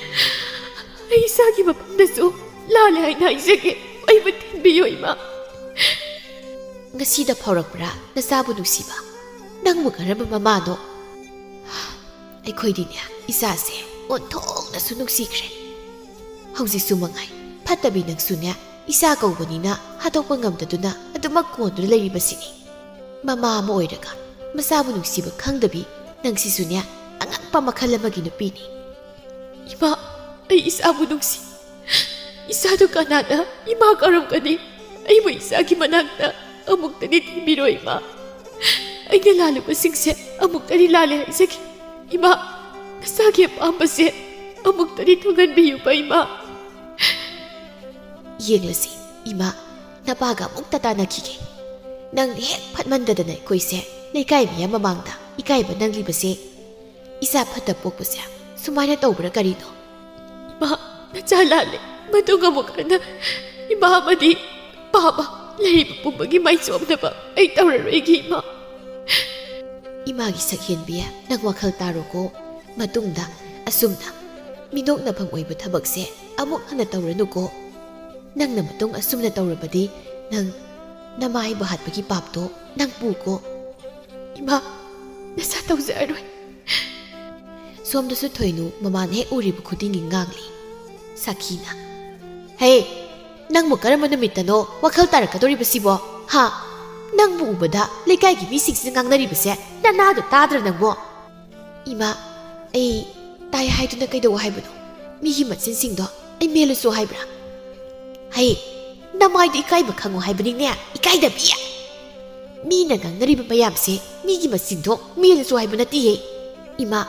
ꯑꯩ ꯏꯆꯥꯒꯤ ꯃꯐꯝꯗꯁꯨ ꯂꯥꯜꯂꯦ ꯍꯥꯏꯅ ꯍꯥꯏꯖꯒꯦ꯫ ꯑꯩꯕꯨ ꯊꯤꯟꯕꯤꯌꯨ, ꯏꯃꯥ꯫ ꯉꯁꯤꯗ ꯐꯥꯎꯔꯛꯄ꯭ꯔꯥ ꯅꯆꯥꯕꯨ ꯅꯨꯡꯁꯤꯕ? ꯅꯪꯕꯨ ꯀꯔꯝꯕ ꯃꯃꯥꯅꯣ? ꯑꯩꯈꯣꯏꯗꯤꯅꯦ, ꯏꯆꯥꯁꯦ ꯑꯣꯟꯊꯣꯛꯅꯁꯨ ꯅꯨꯡꯁꯤꯈ꯭ꯔꯦ꯫ ꯍꯧꯖꯤꯛꯁꯨ ꯃꯉꯥꯏ, ꯐꯠꯇꯕꯤ ꯅꯪꯁꯨꯅꯦ, ꯏꯆꯥ ꯀꯧꯕꯅꯤꯅ ꯍꯥꯠꯇꯣꯛꯄ ꯉꯝꯗꯗꯨꯅ ꯑꯗꯨꯃꯛ ꯀꯣꯟꯗꯨꯅ ꯂꯩꯔꯤꯕꯁꯤꯅꯤ꯫ ꯃꯃꯥ ꯑꯃ ꯑꯣꯏꯔꯒ ꯃꯆꯥꯕꯨ ꯅꯨꯡꯁꯤꯕ ꯈꯪꯗꯕꯤ ꯅꯪꯁꯤꯁꯨꯅꯦ, ꯑꯉꯛꯄ ꯃꯈꯜ ꯑꯃꯒꯤ ꯅꯨꯄꯤꯅꯤ꯫ ꯏꯃꯥ, ꯑꯩ ꯏꯆꯥꯕꯨ ꯅꯨꯡꯁꯤ꯫ ꯏꯆꯥꯗꯨ ꯀꯅꯥꯅ ꯏꯃꯥ ꯀꯧꯔꯝꯒꯅꯤ? ꯑꯩꯕꯨ ꯏꯆꯥꯒꯤ ꯃꯅꯥꯛꯇ ꯑꯃꯨꯛꯇꯗꯤ ꯊꯤꯟꯕꯤꯔꯣ, ꯏꯃꯥ꯫ ꯑꯩꯅ ꯂꯥꯜꯂꯨꯕꯁꯤꯡꯁꯦ ꯑꯃꯨꯛꯇꯗꯤ ꯂꯥꯜꯂꯦ ꯍꯥꯏꯖꯒꯦ꯫ ꯏꯃꯥ, ꯅꯆꯥꯒꯤ ꯑꯄꯥꯝꯕꯁꯦ ꯑꯃꯨꯛꯇꯗꯤ ꯊꯨꯡꯍꯟꯕꯤꯌꯨꯕ, ꯏꯃꯥ꯫ ꯌꯦꯡꯂꯁꯤ, ꯏꯃꯥ, ꯅꯄꯥꯒ ꯑꯃꯨꯛꯇ ꯇꯥꯟꯅꯈꯤꯒꯦ꯫ ꯅꯪ ꯍꯦꯛ ꯐꯠꯃꯟꯗꯗꯅ ꯑꯩꯈꯣꯏꯁꯦ ꯂꯩꯀꯥꯏ ꯃꯤꯌꯥꯝ ꯃꯃꯥꯡꯗ ꯏꯀꯥꯏꯕ ꯅꯪꯂꯤꯕꯁꯦ꯫ ꯏꯆꯥ ꯐꯠꯇ ꯄꯣꯛꯄꯁꯦ ꯁꯨꯃꯥꯏꯅ ꯇꯧꯕ꯭ꯔꯥ ꯀꯔꯤꯅꯣ? ꯏꯃꯥ, ꯅꯆꯥ ꯂꯥꯜꯂꯦ꯫ ꯃꯇꯨꯡ ꯑꯃꯨꯛ ꯍꯟꯅ ꯏꯃꯥ ꯑꯃꯗꯤ ꯄꯥꯕ ꯂꯩꯔꯤꯕ ꯄꯨꯝꯕꯒꯤ ꯃꯥꯏꯆꯣꯝꯅꯕ ꯑꯩ ꯇꯧꯔꯔꯣꯏꯒꯦ, ꯏꯃꯥ꯫ ꯏꯃꯥꯒꯤ ꯁꯛꯍꯦꯟꯕꯤ, ꯅꯪ ꯋꯥꯈꯜ ꯇꯥꯔꯣꯀꯣ꯫ ꯃꯇꯨꯡꯗ ꯑꯁꯨꯝꯅ ꯃꯤꯅꯣꯛꯅꯐꯝ ꯑꯣꯏꯕ ꯊꯕꯛꯁꯦ ꯑꯃꯨꯛ ꯍꯟꯅ ꯇꯧꯔꯅꯨꯀꯣ꯫ ꯅꯪꯅ ꯃꯇꯨꯡ ꯑꯁꯨꯝꯅ ꯇꯧꯔꯕꯗꯤ ꯅꯪ ꯅꯃꯥꯏꯕꯨ ꯍꯥꯠꯄꯒꯤ ꯄꯥꯞꯇꯣ ꯅꯪ ꯄꯨꯀꯣ꯫ ꯏꯃꯥ, ꯅꯆꯥ ꯇꯧꯖꯔꯔꯣꯏ꯫ ꯁꯣꯝꯗꯁꯨ ꯊꯣꯏꯅꯨ ꯃꯃꯥꯅ ꯍꯦꯛ ꯎꯔꯤꯕ ꯈꯨꯗꯤꯡꯒꯤ ꯉꯥꯡꯂꯤ꯫ ꯁꯥꯈꯤꯅ, "ꯍꯦ, ꯅꯪꯕꯨ ꯀꯔꯝꯕ ꯅꯨꯃꯤꯠꯇꯅꯣ ꯋꯥꯈꯜ ꯇꯥꯔꯛꯀꯗꯧꯔꯤꯕꯁꯤꯕꯣ? ꯍꯥ? ꯅꯪꯕꯨ ꯎꯕꯗ ꯂꯩꯀꯥꯏꯒꯤ ꯃꯤꯁꯤꯡꯁꯤꯅ ꯉꯥꯡꯅꯔꯤꯕꯁꯦ ꯅꯅꯥꯗꯣ ꯇꯥꯗ꯭ꯔ ꯅꯪꯕꯣ?" "ꯏꯃꯥ, ꯑꯩ ꯇꯥꯏ ꯍꯥꯏꯗꯨꯅ ꯀꯩꯗꯧ ꯍꯥꯏꯕꯅꯣ? ꯃꯤꯒꯤ ꯃꯆꯤꯟꯁꯤꯡꯗꯣ ꯑꯩ ꯃꯦꯜꯂꯨꯁꯨ ꯍꯥꯏꯕ꯭ꯔꯥ? ꯍꯩ, ꯅꯃꯥꯏꯗꯣ ꯏꯀꯥꯏꯕ ꯈꯪꯉꯣ ꯍꯥꯏꯕꯅꯤꯅꯦ, ꯏꯀꯥꯏꯗꯕꯤ!" ꯃꯤꯅ ꯉꯥꯡꯅꯔꯤꯕ ꯃꯌꯥꯝꯁꯦ ꯃꯤꯒꯤ ꯃꯆꯤꯟꯗꯣ ꯃꯦꯜꯂꯁꯨ ꯍꯥꯏꯕ ꯅꯠꯇꯤꯌꯦ꯫ ꯏꯃꯥ,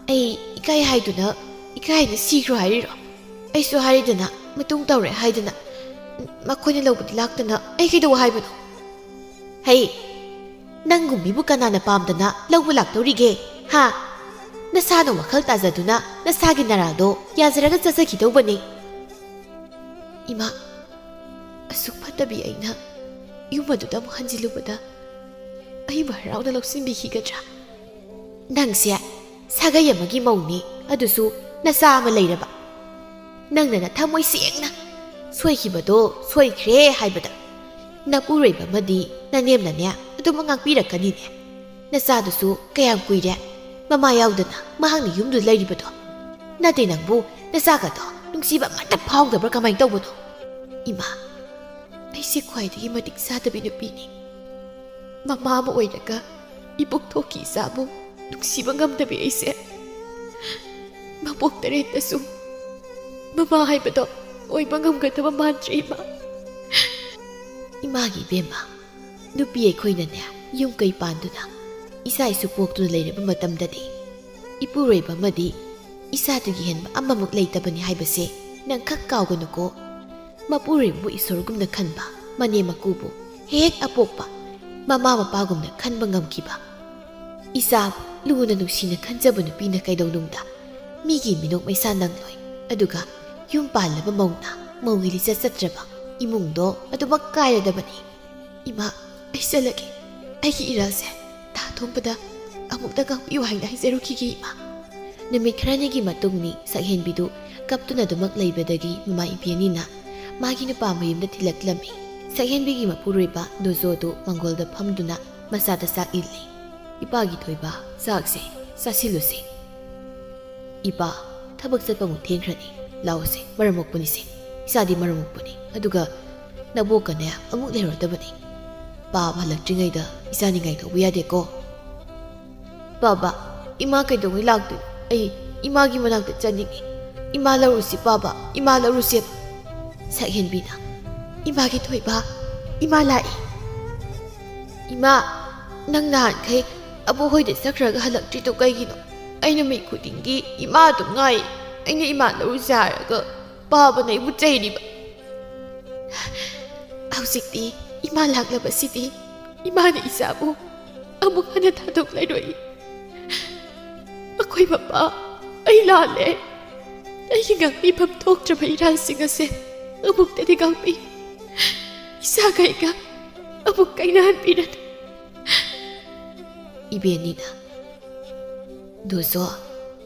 ꯑꯩ ꯏꯀꯥꯏ ꯍꯥꯏꯗꯨꯅ ꯏꯀꯥꯏꯅ ꯁꯤꯈ꯭ꯔꯣ ꯍꯥꯏꯔꯤꯔꯣ? ꯑꯩꯁꯨ ꯍꯥꯏꯔꯦꯗꯅ, ꯃꯇꯨꯡ ꯇꯧꯔꯦ ꯍꯥꯏꯗꯅ꯫ ꯃꯈꯣꯏꯅ ꯂꯧꯕꯗꯤ ꯂꯥꯛꯇꯅ ꯑꯩ ꯀꯩꯗꯧ ꯍꯥꯏꯕꯅꯣ? ꯍꯩ, ꯅꯪꯒꯨꯝꯕꯤꯕꯨ ꯀꯅꯥꯅ ꯄꯥꯝꯗꯅ ꯂꯧꯕ ꯂꯥꯛꯇꯧꯔꯤꯒꯦ? ꯍꯥ? ꯅꯁꯥꯅ ꯋꯥꯈꯜ ꯇꯥꯖꯗꯨꯅ ꯅꯁꯥꯒꯤ ꯅꯔꯥꯗꯣ ꯌꯥꯖꯔꯒ ꯆꯠꯆꯈꯤꯗꯧꯕꯅꯤ꯫ ꯏꯃꯥ, ꯑꯁꯨꯛ ꯐꯠꯇꯕꯤ ꯑꯩꯅ ꯌꯨꯝ ꯑꯗꯨꯗ ꯑꯃꯨꯛ ꯍꯟꯖꯤꯜꯂꯨꯕꯗ ꯑꯩꯕꯨ ꯍꯔꯥꯎꯅ ꯂꯧꯁꯤꯟꯕꯤꯈꯤꯒꯗ꯭ꯔꯥ? ꯅꯪꯁꯦ ꯁꯥꯒꯩ ꯑꯃꯒꯤ ꯃꯧꯅꯤ, ꯑꯗꯨꯁꯨ ꯅꯆꯥ ꯑꯃ ꯂꯩꯔꯕ꯫ ꯅꯪꯅ ꯅꯊꯃꯣꯏ ꯁꯦꯡꯅ ꯁꯣꯏꯈꯤꯕꯗꯣ ꯁꯣꯏꯈ꯭ꯔꯦ ꯍꯥꯏꯕꯗ ꯅꯄꯨꯔꯣꯏꯕ ꯑꯃꯗꯤ ꯅꯅꯦꯝꯅꯅꯦ ꯑꯗꯨꯃꯛ ꯉꯥꯛꯄꯤꯔꯛꯀꯅꯤꯅꯦ꯫ ꯅꯆꯥꯗꯨꯁꯨ ꯀꯌꯥꯝ ꯀꯨꯏꯔꯦ ꯃꯃꯥ ꯌꯥꯎꯗꯅ ꯃꯍꯥꯛꯅ ꯌꯨꯝꯗꯨꯗ ꯂꯩꯔꯤꯕꯗꯣ? ꯅꯠꯇꯦ, ꯅꯪꯕꯨ ꯅꯆꯥꯒꯗꯣ ꯅꯨꯡꯁꯤꯕ ꯑꯃꯠꯇ ꯐꯥꯎꯗꯕ꯭ꯔꯥ? ꯀꯃꯥꯏꯅ ꯇꯧꯕꯅꯣ? ꯏꯃꯥ, ꯑꯩꯁꯦ ꯈ꯭ꯋꯥꯏꯗꯒꯤ ꯃꯇꯤꯛ ꯆꯥꯗꯕꯤ ꯅꯨꯄꯤꯅꯤ꯫ ꯃꯃꯥ ꯑꯃ ꯑꯣꯏꯔꯒ ꯏꯄꯨꯛ ꯊꯣꯛꯈꯤ ꯏꯆꯥꯕꯨ ꯅꯨꯡꯁꯤꯕ ꯉꯝꯗꯕꯤ ꯑꯩꯁꯦ ꯃꯄꯣꯛ ꯇꯔꯦꯠꯇꯁꯨ ꯃꯃꯥ ꯍꯥꯏꯕꯗꯣ ꯑꯣꯏꯕ ꯉꯝꯒꯗꯕ ꯃꯥꯟꯗ꯭ꯔꯦ, ꯏꯃꯥ꯫ ꯏꯃꯥꯒꯤ ꯏꯕꯦꯝꯃ, ꯅꯨꯄꯤ ꯑꯩꯈꯣꯏꯅꯅꯦ ꯌꯨꯝ ꯀꯩ ꯄꯥꯟꯗꯨꯅ ꯏꯆꯥ ꯏꯁꯨ ꯄꯣꯛꯇꯨꯅ ꯂꯩꯔꯕ ꯃꯇꯝꯗꯗꯤ ꯏꯄꯨꯔꯣꯏꯕ ꯑꯃꯗꯤ ꯏꯆꯥꯗꯒꯤ ꯍꯦꯟꯕ ꯑꯃꯃꯨꯛ ꯂꯩꯇꯕꯅꯤ ꯍꯥꯏꯕꯁꯦ ꯅꯪ ꯈꯛ ꯀꯥꯎꯒꯅꯨꯀꯣ꯫ ꯃꯄꯨꯔꯣꯏꯕꯕꯨ ꯏꯁꯣꯔꯒꯨꯝꯅ ꯈꯟꯕ ꯃꯅꯦꯝ ꯃꯀꯨꯕꯨ ꯍꯦꯛ ꯑꯄꯣꯛꯄ ꯃꯃꯥ ꯃꯄꯥꯒꯨꯝꯅ ꯈꯟꯕ ꯉꯝꯈꯤꯕ ꯏꯆꯥꯕꯨ ꯂꯨꯅ ꯅꯨꯡꯁꯤꯅ ꯈꯟꯖꯕ ꯅꯨꯄꯤꯅ ꯀꯩꯗꯧꯅꯨꯡꯗ ꯃꯤꯒꯤ ꯃꯤꯅꯣꯛ ꯃꯩꯁꯥ ꯅꯪꯂꯣꯏ꯫ ꯑꯗꯨꯒ ꯌꯨꯝ ꯄꯥꯜꯂꯕ ꯃꯧꯅ ꯃꯧꯒꯤ ꯂꯤꯆꯠ ꯆꯠꯇ꯭ꯔꯕ ꯏꯃꯨꯡꯗꯣ ꯑꯗꯨꯃꯛ ꯀꯥꯏꯔꯗꯕꯅꯤ꯫ ꯏꯃꯥ, ꯑꯩ ꯆꯠꯂꯒꯦ꯫ ꯑꯩꯒꯤ ꯏꯔꯥꯜꯁꯦ ꯇꯥ ꯊꯣꯡꯕꯗ ꯑꯃꯨꯛꯇ ꯉꯥꯛꯄꯤꯌꯨ ꯍꯥꯏꯅ ꯍꯥꯏꯖꯔꯨꯈꯤꯒꯦ, ꯏꯃꯥ꯫ ꯅꯨꯃꯤꯠ ꯈꯔꯅꯤꯒꯤ ꯃꯇꯨꯡꯅꯤ꯫ ꯁꯛꯍꯦꯟꯕꯤꯗꯨ ꯀꯞꯇꯨꯅ ꯑꯗꯨꯃꯛ ꯂꯩꯕꯗꯒꯤ ꯃꯃꯥ ꯏꯕꯦꯟꯅꯤꯅ ꯃꯥꯒꯤ ꯅꯨꯄꯥ ꯃꯌꯨꯝꯗ ꯊꯤꯜꯂꯛꯂꯝꯃꯤ꯫ ꯁꯛꯍꯦꯟꯕꯤꯒꯤ ꯃꯄꯨꯔꯣꯏꯕ ꯗꯣꯖꯣꯗꯨ ꯃꯪꯒꯣꯜꯗ ꯐꯝꯗꯨꯅ ꯃꯆꯥꯗ ꯆꯥꯛ ꯏꯜꯂꯤ꯫ "ꯏꯄꯥꯒꯤ ꯊꯣꯏꯕ, ꯆꯥꯛꯁꯦ ꯆꯥꯁꯤꯜꯂꯨꯁꯦ꯫ ꯏꯄꯥ, ꯊꯕꯛ ꯆꯠꯄ ꯑꯃꯨꯛ ꯊꯦꯡꯈ꯭ꯔꯅꯤ꯫ ꯂꯥꯛꯑꯣꯁꯦ, ꯃꯔꯝ ꯃꯣꯛꯄꯅꯤꯁꯦ꯫ ꯏꯆꯥꯗꯤ ꯃꯔꯝ ꯃꯣꯛꯄꯅꯤ꯫ ꯑꯗꯨꯒ ꯅꯕꯣꯛꯀꯅꯦ ꯑꯃꯨꯛ ꯂꯩꯔꯨꯔꯗꯕꯅꯤ꯫ ꯄꯥꯕ ꯍꯜꯂꯛꯇ꯭ꯔꯤꯉꯩꯗ ꯏꯆꯥ ꯅꯤꯡꯉꯥꯏ ꯇꯧꯕ ꯌꯥꯗꯦꯀꯣ꯫" "ꯕꯥꯕꯥ, ꯏꯃꯥ ꯀꯩꯗꯧꯉꯩ ꯂꯥꯛꯇꯣꯏꯅꯣ? ꯑꯩ ꯏꯃꯥꯒꯤ ꯃꯅꯥꯛꯇ ꯆꯠꯅꯤꯡꯉꯤ꯫ ꯏꯃꯥ ꯂꯧꯔꯨꯁꯤ ꯕꯥꯕꯥ, ꯏꯃꯥ ꯂꯧꯔꯨꯁꯦꯕ꯫" ꯁꯛꯍꯦꯟꯕꯤꯅ, "ꯏꯃꯥꯒꯤ ꯊꯣꯏꯕ, ꯏꯃꯥ ꯂꯥꯛꯏ꯫" ꯏꯃꯥ, ꯅꯪ ꯅꯍꯥꯟꯈꯩ ꯑꯕꯣꯛ ꯍꯣꯏꯗ ꯆꯠꯈ꯭ꯔꯒ ꯍꯜꯂꯛꯇ꯭ꯔꯤꯗꯣ ꯀꯩꯒꯤꯅꯣ? ꯑꯩ ꯅꯨꯃꯤꯠ ꯈꯨꯗꯤꯡꯒꯤ ꯏꯃꯥ ꯑꯗꯨꯝ ꯉꯥꯏ꯫ ꯑꯩꯅ ꯏꯃꯥ ꯂꯧꯔꯨꯁꯦ ꯍꯥꯏꯔꯒ ꯄꯥꯕꯅ ꯑꯩꯕꯨ ꯆꯩꯔꯤꯕ꯫ ꯍꯧꯖꯤꯛꯇꯤ ꯏꯃꯥ ꯂꯥꯛꯂꯕꯁꯤꯗꯤ ꯏꯃꯥꯅ ꯏꯆꯥꯕꯨ ꯑꯃꯨꯛ ꯍꯟꯅ ꯊꯥꯗꯣꯛꯂꯔꯣꯏ꯫ ꯑꯩꯈꯣꯏ ꯃꯄꯥ, ꯑꯩ ꯂꯥꯜꯂꯦ꯫ ꯑꯩꯒꯤ ꯉꯥꯛꯄꯤꯐꯝ ꯊꯣꯛꯇ꯭ꯔꯕ ꯏꯔꯥꯜꯁꯤꯡ ꯑꯁꯦ ꯑꯃꯨꯛꯇꯗꯤ ꯉꯥꯛꯄꯤ꯫ ꯏꯆꯥꯒ ꯑꯩꯒ ꯑꯃꯨꯛ ꯀꯥꯏꯅꯍꯟꯕꯤꯔꯅꯨ꯫ ꯏꯕꯦꯟꯅꯤꯅ, "ꯗꯣꯖꯣ,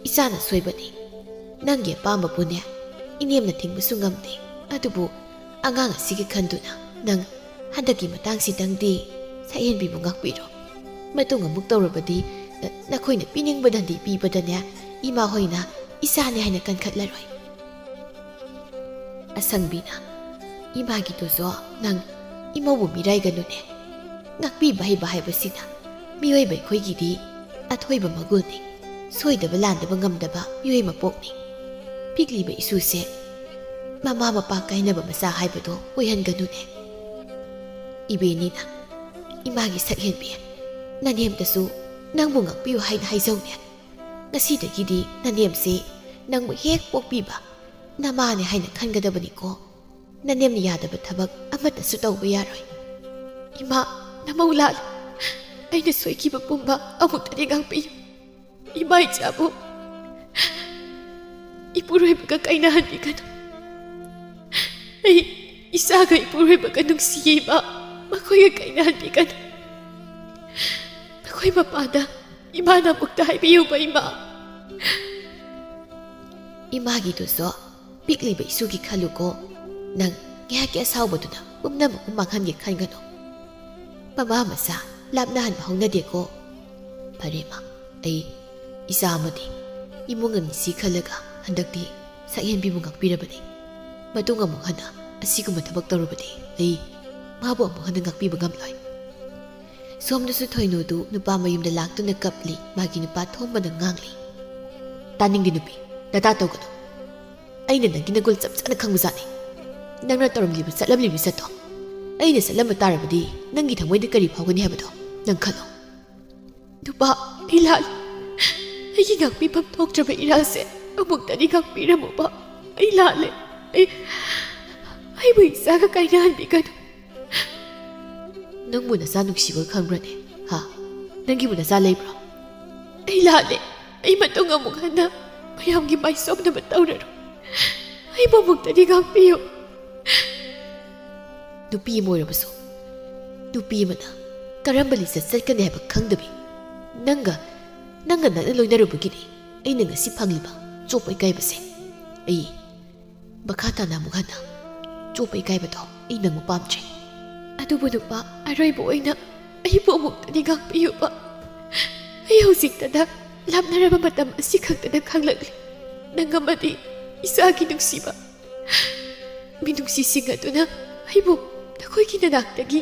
ꯏꯆꯥꯅ ꯁꯣꯏꯕꯅꯤ꯫ ꯅꯪꯒꯤ ꯑꯄꯥꯝꯕꯕꯨꯅꯦ, ꯏꯅꯦꯝꯅ ꯊꯤꯡꯕꯁꯨ ꯉꯝꯗꯦ꯫ ꯑꯗꯨꯕꯨ ꯑꯉꯥꯡ ꯑꯁꯤꯒꯤ ꯈꯟꯗꯨꯅ ꯅꯪ ꯍꯟꯗꯛꯀꯤ ꯃꯇꯥꯡꯁꯤꯗꯪꯗꯤ ꯁꯛꯍꯦꯟꯕꯤꯕꯨ ꯉꯥꯛꯄꯤꯔꯣ꯫ ꯃꯇꯨꯡ ꯑꯃꯨꯛ ꯇꯧꯔꯕꯗꯤ, ꯑ, ꯅꯈꯣꯏꯅ ꯄꯤꯅꯤꯡꯕꯗꯗꯤ ꯄꯤꯕꯗꯅꯦ, ꯏꯃꯥ ꯍꯣꯏꯅ ꯏꯆꯥꯅꯦ ꯍꯥꯏꯅ ꯀꯟꯈꯠꯂꯔꯣꯏ꯫" ꯑꯁꯪꯕꯤꯅ, "ꯏꯃꯥꯒꯤ ꯗꯣꯖꯣ, ꯅꯪ ꯏꯃꯧꯕꯨ ꯃꯤꯔꯥꯏꯒꯅꯨꯅꯦ꯫ ꯉꯥꯛꯄꯤꯕ ꯍꯩꯕ ꯍꯥꯏꯕꯁꯤꯅ ꯃꯤꯑꯣꯏꯕ ꯑꯩꯈꯣꯏꯒꯤꯗꯤ ꯑꯊꯣꯏꯕ ꯃꯒꯨꯟꯅꯤ꯫ ꯁꯣꯏꯗꯕ ꯂꯥꯟꯗꯕ ꯉꯝꯗꯕ ꯃꯤꯑꯣꯏ ꯃꯄꯣꯛꯅꯤ꯫ ꯄꯤꯛꯂꯤꯕ ꯏꯁꯨꯁꯦ ꯃꯃꯥ ꯃꯄꯥ ꯀꯥꯏꯅꯕ ꯃꯆꯥ ꯍꯥꯏꯕꯗꯣ ꯑꯣꯏꯍꯟꯒꯅꯨꯅꯦ꯫" ꯏꯕꯦꯟꯅꯤꯅ, "ꯏꯃꯥꯒꯤ ꯁꯛꯍꯦꯟꯕꯤ, ꯅꯅꯦꯝꯇꯁꯨ ꯅꯪꯕꯨ ꯉꯥꯛꯄꯤꯌꯨ ꯍꯥꯏꯅ ꯍꯥꯏꯖꯧꯅꯦ꯫ ꯉꯁꯤꯗꯒꯤꯗꯤ ꯅꯅꯦꯝꯁꯦ ꯅꯪꯕꯨ ꯍꯦꯛ ꯄꯣꯛꯄꯤꯕ ꯅꯃꯥꯅꯦ ꯍꯥꯏꯅ ꯈꯟꯒꯗꯕꯅꯤꯀꯣ꯫ ꯅꯅꯦꯝꯅ ꯌꯥꯗꯕ ꯊꯕꯛ ꯑꯃꯠꯇꯁꯨ ꯇꯧꯕ ꯌꯥꯔꯣꯏ꯫" "ꯏꯃꯥ, ꯅꯃꯧ ꯂꯥꯜꯂꯦ꯫ ꯑꯩꯅ ꯁꯣꯏꯈꯤꯕ ꯄꯨꯝꯕ ꯑꯃꯨꯛꯇꯗꯤ ꯉꯥꯛꯄꯤꯌꯨ꯫ ꯏꯃꯥ ꯏꯆꯥꯕꯨ ꯏꯄꯨꯔꯣꯏꯕꯒ ꯀꯥꯏꯅꯍꯟꯕꯤꯒꯅꯨ꯫ ꯑꯩ ꯏꯆꯥꯒ ꯏꯄꯨꯔꯣꯏꯕꯒ ꯅꯨꯡꯁꯤꯌꯦ ꯏꯃꯥ꯫ ꯃꯈꯣꯏꯒ ꯀꯥꯏꯅꯍꯟꯕꯤꯒꯅꯨ꯫ ꯃꯈꯣꯏ ꯃꯄꯥꯗ ꯏꯃꯥꯅ ꯑꯃꯨꯛꯇ ꯍꯥꯏꯕꯤꯌꯨꯕ ꯏꯃꯥ꯫" ꯏꯃꯥꯒꯤꯗꯨꯁꯨ ꯄꯤꯛꯂꯤꯕ ꯏꯁꯨꯒꯤ ꯈꯜꯂꯨꯀꯣ꯫ ꯅꯪ ꯉꯥꯏꯍꯥꯛꯀꯤ ꯑꯁꯥꯎꯕꯗꯨꯅ ꯄꯨꯝꯅꯃꯛꯄꯨ ꯃꯥꯡꯍꯟꯒꯦ ꯈꯟꯒꯅꯨ꯫ ꯃꯃꯥ ꯃꯆꯥ ꯂꯥꯞꯅꯍꯟꯕ ꯍꯧꯅꯗꯦꯀꯣ꯫ ꯐꯔꯦ ꯃꯥ, ꯑꯩ ꯏꯆꯥ ꯑꯃꯗꯤ ꯏꯃꯨꯡ ꯑꯅꯤꯁꯤ ꯈꯜꯂꯒ ꯍꯟꯗꯛꯇꯤ ꯁꯛꯍꯦꯟꯕꯤꯕꯨ ꯉꯥꯛꯄꯤꯔꯕꯅꯤ꯫ ꯃꯇꯨꯡ ꯑꯃꯨꯛ ꯍꯟꯅ ꯑꯁꯤꯒꯨꯝꯕ ꯊꯕꯛ ꯇꯧꯔꯕꯗꯤ ꯑꯩ ꯃꯥꯕꯨ ꯑꯃꯨꯛ ꯍꯟꯅ ꯉꯥꯛꯄꯤꯕ ꯉꯝꯂꯣꯏ꯫ ꯁꯣꯝꯗꯁꯨ ꯊꯣꯏꯅꯨꯗꯨ ꯅꯨꯄꯥ ꯃꯌꯨꯝꯗ ꯂꯥꯛꯇꯨꯅ ꯀꯞꯂꯤ꯫ ꯃꯥꯒꯤ ꯅꯨꯄꯥ ꯊꯣꯝꯕꯅ ꯉꯥꯡꯂꯤ꯫ "ꯇꯥꯅꯤꯡꯗꯦ ꯅꯨꯄꯤ, ꯅꯇꯥ ꯇꯧꯒꯅꯨ꯫ ꯑꯩꯅ ꯅꯪꯒꯤ ꯅꯒꯨꯜ ꯆꯞ ꯆꯥꯅ ꯈꯪꯕꯖꯥꯠꯅꯤ꯫ ꯅꯪꯅ ꯇꯧꯔꯝꯂꯤꯕ ꯆꯠꯂꯝꯂꯤꯕ ꯆꯠꯇꯣ ꯑꯩꯅ ꯆꯠꯂꯝꯕ ꯇꯥꯔꯕꯗꯤ ꯅꯪꯒꯤ ꯊꯃꯣꯏꯗ ꯀꯔꯤ ꯐꯥꯎꯒꯅꯤ ꯍꯥꯏꯕꯗꯣ ꯅꯪ ꯈꯜꯂꯣ꯫ ꯅꯨꯄꯥ, ꯑꯩ ꯂꯥꯜꯂꯦ꯫ ꯑꯩꯒꯤ ꯉꯥꯛꯄꯤꯐꯝ ꯊꯣꯛꯇ꯭ꯔꯕ ꯏꯔꯥꯁꯦ ꯑꯃꯨꯛꯇꯗꯤ ꯉꯥꯛꯄꯤꯔꯝꯃꯨꯕ꯫ ꯑꯩ ꯂꯥꯜꯂꯦ꯫ ꯑꯩ, ꯑꯩꯕꯨ ꯏꯆꯥꯒ ꯀꯥꯏꯅꯍꯟꯕꯤꯒꯅꯨ꯫ ꯅꯪꯕꯨ ꯅꯆꯥ ꯅꯨꯡꯁꯤꯕ ꯈꯪꯕ꯭ꯔꯅꯦ? ꯍꯥ? ꯅꯪꯒꯤꯕꯨ ꯅꯆꯥ ꯂꯩꯕ꯭ꯔꯣ? ꯑꯩ ꯂꯥꯜꯂꯦ꯫ ꯑꯩ ꯃꯇꯨꯡ ꯑꯃꯨꯛ ꯍꯟꯅ ꯃꯌꯥꯝꯒꯤ ꯃꯥꯏ ꯆꯣꯝꯅꯕ ꯇꯧꯔꯔꯣꯏ꯫ ꯑꯩꯕꯨ ꯑꯃꯨꯛꯇꯗꯤ ꯉꯥꯛꯄꯤꯌꯨ꯫ ꯅꯨꯄꯤ ꯑꯃ ꯑꯣꯏꯔꯕꯁꯨ, ꯅꯨꯄꯤ ꯑꯃꯅ ꯀꯔꯝꯕ ꯂꯤꯆꯠ ꯆꯠꯀꯅꯤ ꯍꯥꯏꯕ ꯈꯪꯗꯕꯤ, ꯅꯪꯒ, ꯅꯪꯒ ꯅꯛꯅ ꯂꯣꯏꯅꯔꯨꯕꯒꯤꯅꯤ ꯑꯩꯅ ꯉꯁꯤ ꯐꯪꯂꯤꯕ ꯆꯣꯞꯄ ꯏꯀꯥꯏꯕꯁꯦ꯫ ꯑꯩ ꯃꯈꯥ ꯇꯥꯅ ꯑꯃꯨꯛ ꯍꯟꯅ ꯆꯣꯞꯄ ꯏꯀꯥꯏꯕꯗꯣ ꯑꯩ ꯅꯪꯕꯨ ꯄꯥꯝꯗ꯭ꯔꯦ꯫ ꯑꯗꯨꯕꯨ ꯅꯨꯄꯥ, ꯑꯔꯣꯏꯕ ꯑꯣꯏꯅ ꯑꯩꯕꯨ ꯑꯃꯨꯛꯇꯗꯤ ꯉꯥꯛꯄꯤꯌꯨꯕ꯫ ꯑꯩ ꯍꯧꯖꯤꯛꯇꯗ ꯂꯥꯞꯅꯔꯕ ꯃꯇꯝ ꯑꯁꯤ ꯈꯛꯇꯗ ꯈꯪꯂꯛꯂꯤ꯫ ꯅꯪ ꯑꯃꯗꯤ ꯏꯆꯥꯒꯤ ꯅꯨꯡꯁꯤꯕ ꯃꯤꯅꯨꯡꯁꯤꯁꯤꯡ ꯑꯗꯨꯅ ꯑꯩꯕꯨ ꯅꯈꯣꯏꯒꯤ ꯅꯅꯥꯛꯇꯒꯤ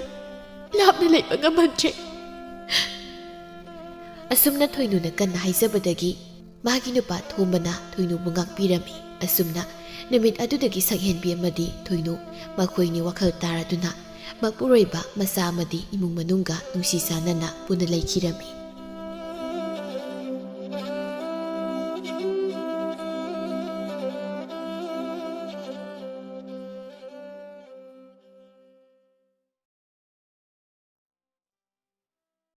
ꯂꯥꯞꯅ ꯂꯩꯕ ꯉꯝꯍꯟꯗ꯭ꯔꯦ꯫ ꯑꯁꯨꯝꯅ ꯊꯣꯏꯅꯨꯅ ꯀꯟꯅ ꯍꯥꯏꯖꯕꯗꯒꯤ ꯃꯥꯒꯤ ꯅꯨꯄꯥ ꯊꯣꯝꯕꯅ ꯊꯣꯏꯅꯨꯕꯨ ꯉꯥꯛꯄꯤꯔꯝꯃꯤ꯫ ꯑꯁꯨꯝꯅ ꯅꯨꯃꯤꯠ ꯑꯗꯨꯗꯒꯤ ꯁꯛꯍꯦꯟꯕꯤ ꯑꯃꯗꯤ ꯊꯣꯏꯅꯨ ꯃꯈꯣꯏꯅꯤ ꯋꯥꯈꯜ ꯇꯥꯔꯗꯨꯅ ꯃꯄꯨꯔꯣꯏꯕ ꯃꯆꯥ ꯑꯃꯗꯤ ꯏꯃꯨꯡ ꯃꯅꯨꯡꯒ ꯅꯨꯡꯁꯤ ꯆꯥꯟꯅꯅ ꯄꯨꯟꯅ ꯂꯩꯈꯤꯔꯝꯃꯤ꯫